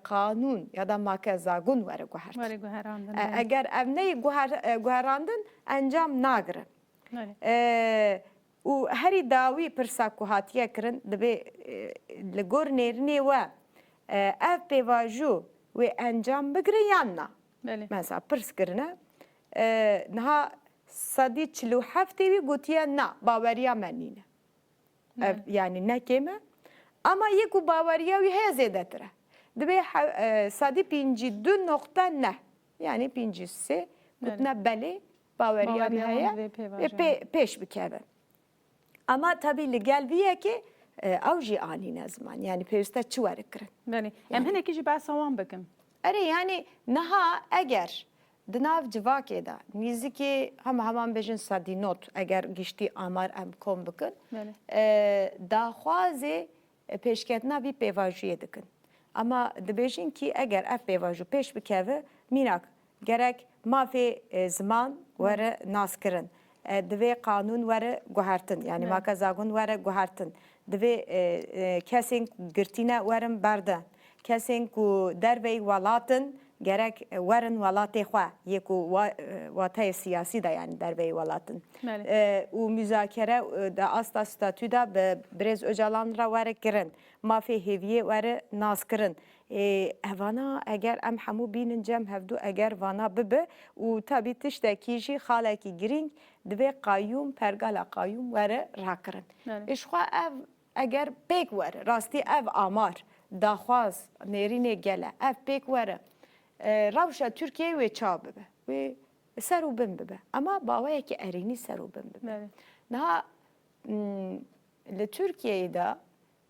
qanûn ya da make zagun were guhertin. Were guherandin, E, belê. Eger ev neyê guher-, e, guherandin, encam nagirin. Belê. E, û herî dawî pirsa ku hatiye kirin, dibê, e, li gor nêrînê we, e, ev pêvajo wê encam bigire yan na? Belê. Mesela pirs kirine, e, niha sedî çil û heftê wî gotiye na, baweriya me nîne. Ev, Belê. yani ne kêm e. Ama yê ku baweriya wî heye zêdetir e. Dibê he-, e, sedî pêncî du noqte neh. Yani pêncî sê Belê. gotine belê, baweriya me Baweriya wan heye, divê pê e, vaje. pê-, pêş bikeve. Ama tabî li gel vî yekê, e, ew jî anîne ziman. Yani pêwîste çi were kirin. Belê. Em Yani hinekî jî behsa wan bikin. Erê, yani niha eger di nav civakê de nîzikî hema heman bêjin sedî nod, eger giştî amar em kom bikin, Belê. e, daxwazê, e, pêşketina vî pêvajoyê dikin. Ama dibêjin kî eger ev pêvajo pêş bikeve, mînak gerek mafê, e, ziman were naskirin. E, divê qanûn were guhertin, yani Belê. make zagun were guhertin. Divê, e, e, kesên girtîne werin berdan. Kesên ku derveyî welat in, gerek, e, werin welatê xwe, yê ku wa-, e, wateyê siyasî de, yani derveyî welat in. Belê. E, û muzakere, e, di asta statû de bi Birêz Ocalan re were kirin. Mafê hêviyê were naskirin. E, evana eger em hemû bînin cem hevdû, eger vana bibe û tabî tiştekî jî xalekî girîng divê qayûm, pergala qayûm were rakirin. Belê. Ê, ji xwe ev eger pêk were, rastî ev amar, daxwaz, nêrînê gel e, ev pêk were, e, rewşa Tirkiyeyê wê çawa bibe? Wê ser û bin bibe. Ama bi awayekî erênî ser û bin bibe. Belê. Niha, m, li Tirkiyeyê de,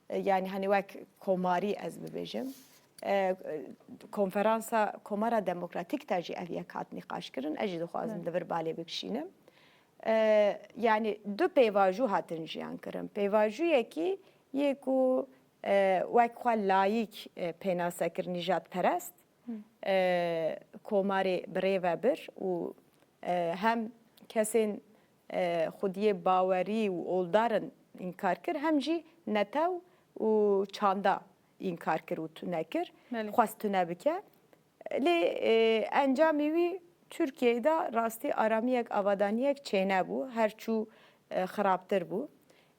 e, yani hani wek komarî ez bibêjim, e, konferansa Komara Demokratîk de jî ev yek hat nîqaşkirin. Ez jî dixwazim Belê. li vir balê bikişînim. E, yani du pêvajo hatin jiyan kirin. Pêvajuyekî yê ku, e, wek xwe layîk, e, pênase kir, nîjadperest, Hı. e, komarê birêve bir û, e, hem kesên, e, xwediyê bawerî û oldar in înkar kir, hem jî netew û çanda înkar kir û tune kir. Belê. Xwest tune bike. Lê, e, encamê wî Tirkiyeyê de rastî aramiyek, avadaniyek çênebû, her çû, e, xirabtir bû.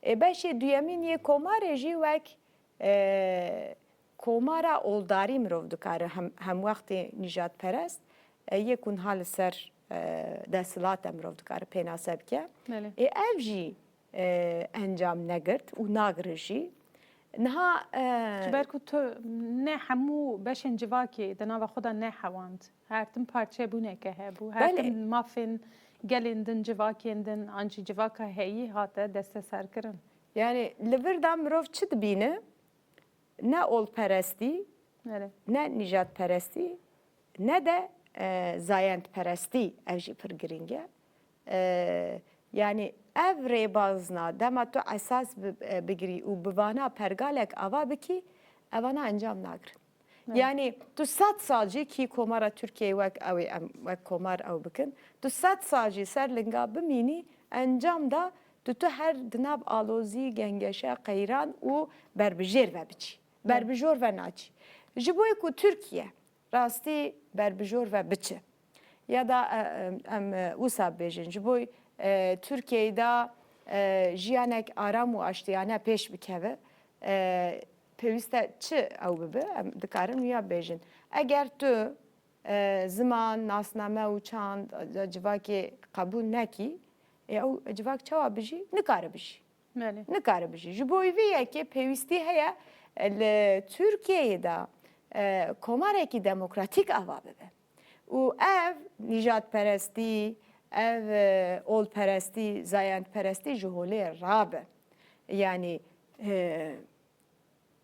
E, beşê duyemîn yê komarê jî wek, e, komara oldarî mirov dikare hem, hemwextê nîjadperest, e, yê ku niha li ser, e, desthilat e mirov dikare pênase bike. Belê. E, ev jî, e, encam negirt û nagire jî. Niha, e, Ji ber ku tu ne hemû beşên civakê di nava xwe de nehewand. Her tim parçebûneke hebû. Her Belê. tim mafên gelên din, civakên din, an jî civaka heyî hate desteserkirin. Yani li vir de mirov çi dibîne? Ne olperestî, Erê. ne nîjadperestî, ne de, e, zayendperestî, ev jî pir girîng e. E, yani ev rêbazna dema tu esas bi-, e, bigirî û bi vana pergalek ava bikî, evana encam nagirin. Evet. Yani tu sed sal jî kî komara Tirkiyeyê wek ew ê em, wek komar ew bikin, tu sed sal jî ser linga bimînî, encam da tu, tu her di nav alozî, gengeşe, qeyran û berbijêr ve biçî. Evet. Berbijor ve naçî. Ji bo ku Tirkiye rastî berbijor ve biçe. Ya da, e, em, em, e, wisa bêjin, ji bo, e, Tirkiyeyê de, e, jiyanek aram û aştiyane pêş bikeve, e, pêwîst e çi ew bibe, em dikarin wiya bêjin. Eger tu, e, ziman, nasname û çand, e, civakê qebûl nekî, ê ew civak çawa bijî? Nikare bijî. Belê. Nikare bijî. Ji bo vê yekê pêwîstî heye, e, li Tirkiyeyê de, e, komarekî demokratîk ava bibe. Û ev nîjadperestî, ev, e, olperestî, zayendperestî ji holê rabe. Yanî, e,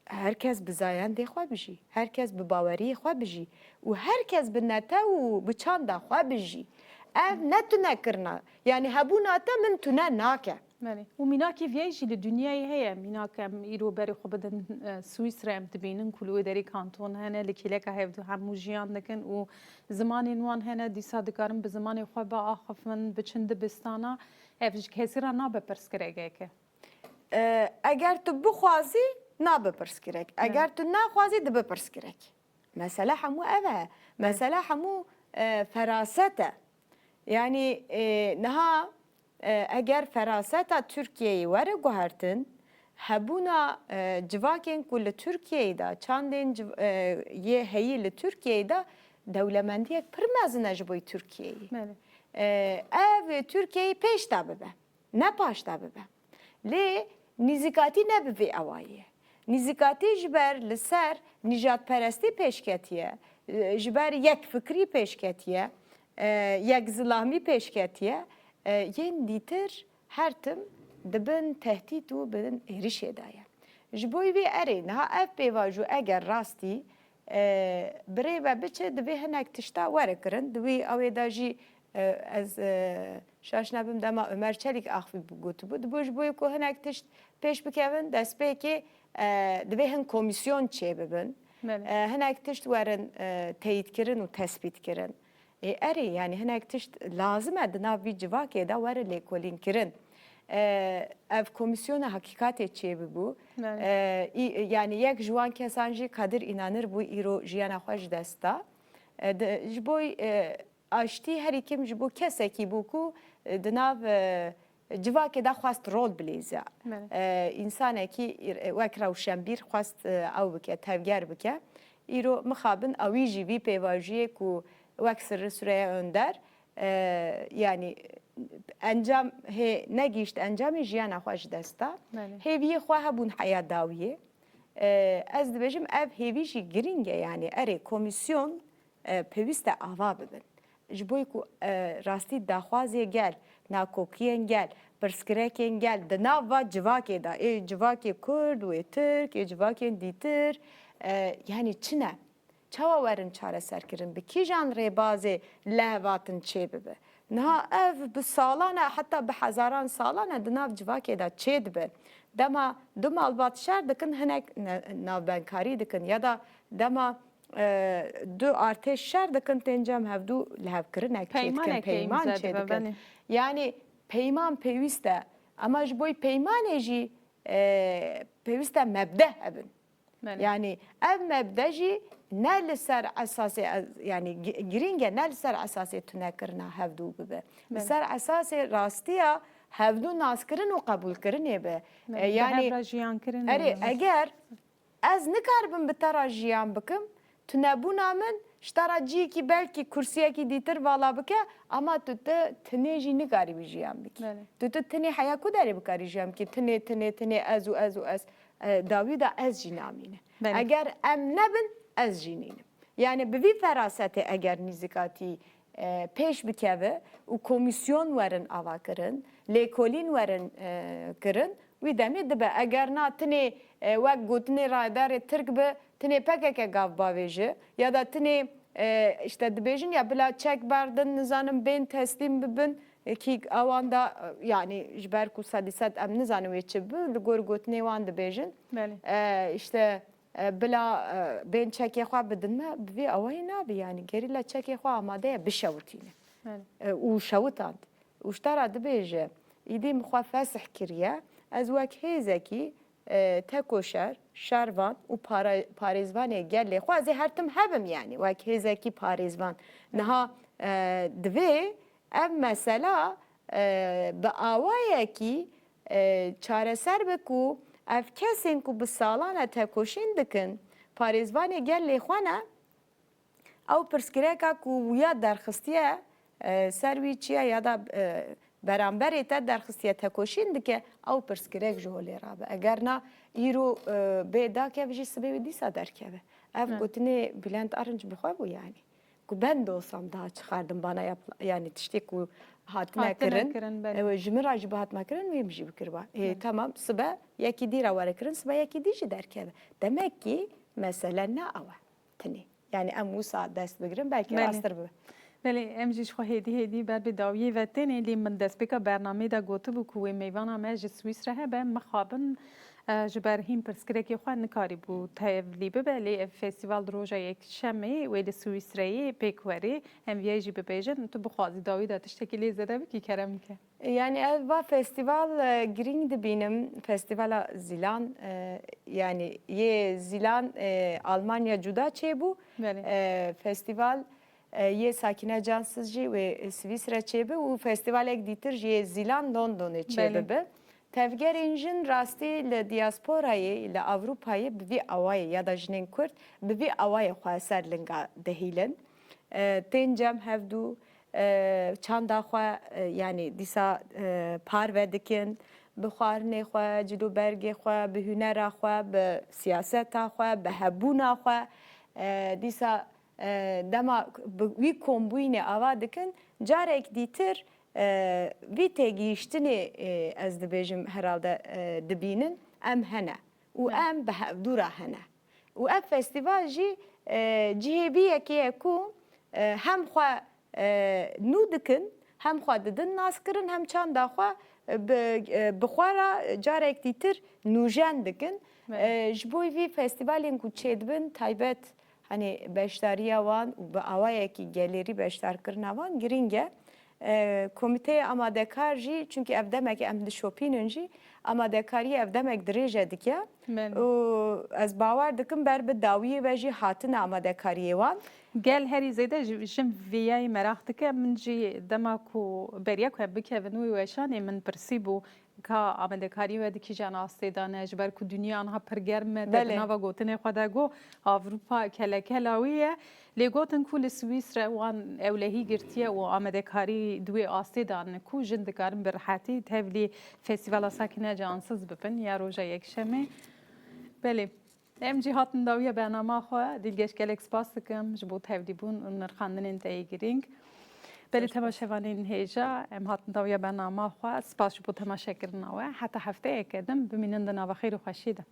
her kes bi zayendê xwe bijî, her kes bi baweriyê xwe bijî û her kes bi netew û bi çanda xwe bijî. Ev ne tunekirina, yanî hebûna te min tune nake. Belê. Û mînakî viyayî jî li dinyayê heye. Mînak em îro berê xwe bidin, e, Swîsre, em dibînin ku li wê derê kanton hene, li kêleka hevdû hemû jiyan dikin û zimanên wan hene, dîsa dikarin bi zimanê xwe biaxifin, biçin dibistana. Ev ji kesî re nabe pirsgirêkeke. E, eger tu bixwazî, nabe pirsgirêk. Eger tu naxwazî, dibe pirsgirêk. Mesele hemû ev e. Mesele hemû, e, feraset e. Yanî, e, niha, e, eger feraseta Tirkiyeyê were guhertin, hebûna, e, civakên ku li Tirkiyeyê de, çandên civ-, e, yê heyî li Tirkiyeyê de dewlemendiyek pir mezin e ji bo Tirkiyeyê. Belê. E, ev Tirkiyeyê pêş de bibe, ne paş de bibe. Lê nîzikatî ne bi vê awayî ye. Nîzikatî ji ber li ser nîjadperestî pêşketiye, e, ji ber yekfikrî pêşketiye, e, yekzilamî pêşketiye, e, yên dîtir her tim di bin tehdît û bin êrişê de ye. Ji bo vê erê niha ev pêvajo eger rastî, e, bi rê ve biçe, divê hinek tişta were kirin. Di wî awê de jî, e, ez, e, şaş nebim dema Ömer Çelik axivî gotibû. Dibû ji bo ku hinek tişt pêş bikevin, destpêkê, e, divê hin komîsyon çêbibin. Belê. E, hinek tişt werin, e, teyîdkirin û tespîtkirin. Ê, erê, yanî hinek tişt lazim e di nav vî civakê de were lêkolînkirin. E, ev komîsyona hakîkatê çêbibû. Belê. E, î-, yanî yek ji wan kesan jî Kadir Înanir bû, îro jiyana xwe ji dest da. E, di, ji bo, e, aştî herî kêm ji bo kesekî bû ku, e, di nav, e, civakê de xwest rol bilîze. Belê. E, însanekî îr-, e, wek rewşenbîr xwest, e, ew bike, tevger bike. Îro mixabin ewî jî vî pêvajiyê ku wek Sirri Süreyya Önder, e, yanî encam hê negihişt encamê jiyana xwe ji dest da. Belê. Hêviyê xwe hebûn heya dawiyê. E, ez dibêjim ev hêvî jî girîng e, yanî erê komîsyon, e, pêwîst e ava bibin. Ji bo ku, e, rastî daxwazê gel, nakokiyên gel, pirsgirêkên gel di nav va civakê de, ê civakê Kurd, wê Tirk, ê civakên dîtir, e, yanî çi ne? Çawa werin çareserkirin? Bi kîjan rêbazê lehvatin çêbibe? Niha ev bi salan e, heta bi hezaran salan e di nav civakê de çêdibe. Dema du malbat şer dikin, hinek ne-, navbenkarî dikin ya da dema, e, du artêş şer dikin, tên cem hevdû lihevkirinek çêdikin, peyman çêdikin. Belê. Yanî peyman pêwîst e. Ama ji bo peymanê jî, e, pêwîst e mebde hebin. Belê. Yanî ev mebde jî ne li ser esasê, yanî gi-, girîng e, ne li ser esasê tunekirina hevdû bibe. Li ser esasê rastiya hevdû naskirin û qebûlkirinê be. Belê. E, yanî bi hev re jiyankirin erê, eger ez nikaribim bi te re jiyan bikim, tunebûna min ji te re cihekî belkî kursiyekî dîtir vala bike, ama tu, tu tinê jî nikarîbî jiyan bikî. Belê. Tu, tu tinê heya ku derê bikarî jiyan bikî? Tinê, tinê, tinê, ez û ez û ez. E, dawî de ez jî namîne. Belê. Eger em nebin, ez jî nînim. Yanî bi vî ferasetê eger nîzikatî, e, pêş bikeve û komîsyon werin avakirin, lêkolîn werin, e, kirin, wî demê dibe. Eger na tinê, e, wek gotinê rayedarê Tirk bi, tinê P K K gav bavêje ya da tinê, e, işte dibêjin ya bila çek berdin, nizanim bên teslîm bibin, e, kî awan da, e, yanî ji ber ku sedî sed em nizanin wê çi bi, li gor gotinê wan dibêjin. Belê. E, işte, e, bila, e, bên çekê xwe bidin me, bi vê awayî nabe, yanî gerîla çekê xwe amade ye bişewitîne. Belê. E, û şewitand. Û ji te re dibêje, îdî min xwe fesih kiriye, ez wek hêzekî, e, tekoşer, şervan û para-, parêzvanê gelê xwe, ez ê her tim hebim, yanî wek hêzekî parêzvan. Niha, e, divê ev mesela, e, bi awayekî, e, çareser be ku ev kesên ku bi salan e tekoşîn dikin, parêzvanê gelê xwe ne, ew pirsgirêka ku wiya derxistiye, e, ser wî çiye ya da, e, beramberê te derxistiye tekoşîn dike, ew pirsgirêk ji holê rabe. Eger na îro, e, bê dakeve jî sibê wê dîsa derkeve. Ev Evet. gotinê Bülent Arınç bi xwe bû yani. Ku ben de olsam daha çıkardım bana yapılan, yani tiştê ku hatine Hatine kirin. kirin, belê. Ew ji min re jî bihatime kirin, wê min jî bikiriba. Ê, Belê. tamam, sibe yekî dî re were kirin, sibe yekî dî jî derkeve. Demek ki mesele ne ew e. Tinê. Yani em wisa dest bigirin, belkî Belê. rasttir bibe. Belê, em jî ji xwe hêdî hêdî ber bi dawiyê ve tênê, lê min destpêka bernameyê de gotibû ku wê mêvana me ji Swîsre hebe, mixabin, e, ji ber hîn pirsgirêkê xwe nikarîbû tevlî bibe, lê ev festîval di roja Yekşemê wê li Swîsreyê pêk werê. Em viyayê jî bibêjin, tu bixwazî dawî de tiştekî lê zêde bikî, kerem bike. Yani ev va festîval, e, girîng dibînim. Festîvala Zîlan, e, yani yê Zîlan, e, Almanya cuda çêbû. Belê. E, festîval, e, yê Sakîne Cansiz jî wê Swîsre çêbi û festîvalek dîtir jî yê Zîlan Londonê Belê. çêbibi. Tevgerên jin rastî li diasporayê, li Ewropayê bi vî awayê ya da jinên Kurd bi vî awayê xwe ser linga dihîlin. E, tên cem hevdû, e, çanda xwe, e, yanî dîsa, e, parve dikin, bi xwarinê xwe, cilûbergê xwe, bi hunera xwe, bi siyaseta xwe, bi hebûna xwe, e, dîsa, e, dema bi wî kombûyînê ava dikin, carek dîtir, e, vî têgihiştinê, e, ez dibêjim herhalde, e, dibînin, em hene û Ne. em bi hevdû re hene. Û ev festîval jî, e, cihê vî yekê ye ku, e, hem xwe, e, nû dikin, hem xwe didin naskirin, hem çanda xwe, e, bi, e, bi xwe re carek dîtir nûjen dikin. Evet. E, ji bo vî festîvalên ku çêdibin taybet, hani beşdariya wan û bi awayekî gelêrî beşdarkirina wan girîng e. E, komîteya amadekar jî, çunkî ev demek em dişopînin jî, amadekariyê ev demek dirêj e dike. Belê. Û ez bawer dikim ber bi dawiyê ve jî hatine amadekariyê wan. Gel herî zêde ji, jin vêyayê meraq dike. Min jî dema ku beriya ku em bikevin wî weşanê min pirsîbû, ka amadekariyê we di kîjan astê de ne, ji ber ku dinya niha pir germ e, te Belê. di nava gotinê xwe de got, Avrupa kelekela wî ye. Lê gotin ku li Swîsre wan ewlehî girtiye û amadekarî di wê astê de ne ku jin dikarin bi rihetî tevlî festîvala Sakîne Cansiz bibin ya roja Yekşemê. Belê. Em jî hatin dawiya bernama xwe. Dilgeş, gelek spas dikim ji bo tevlîbûn û nirxandinên te yê girîng. Belê, Spas. temaşevanên hêja, em hatin dawiya bernama xwe. Spas ji bo temaşekirina we. Heta hefteyeke din, bimînin di nava xêr û xweşiyê de.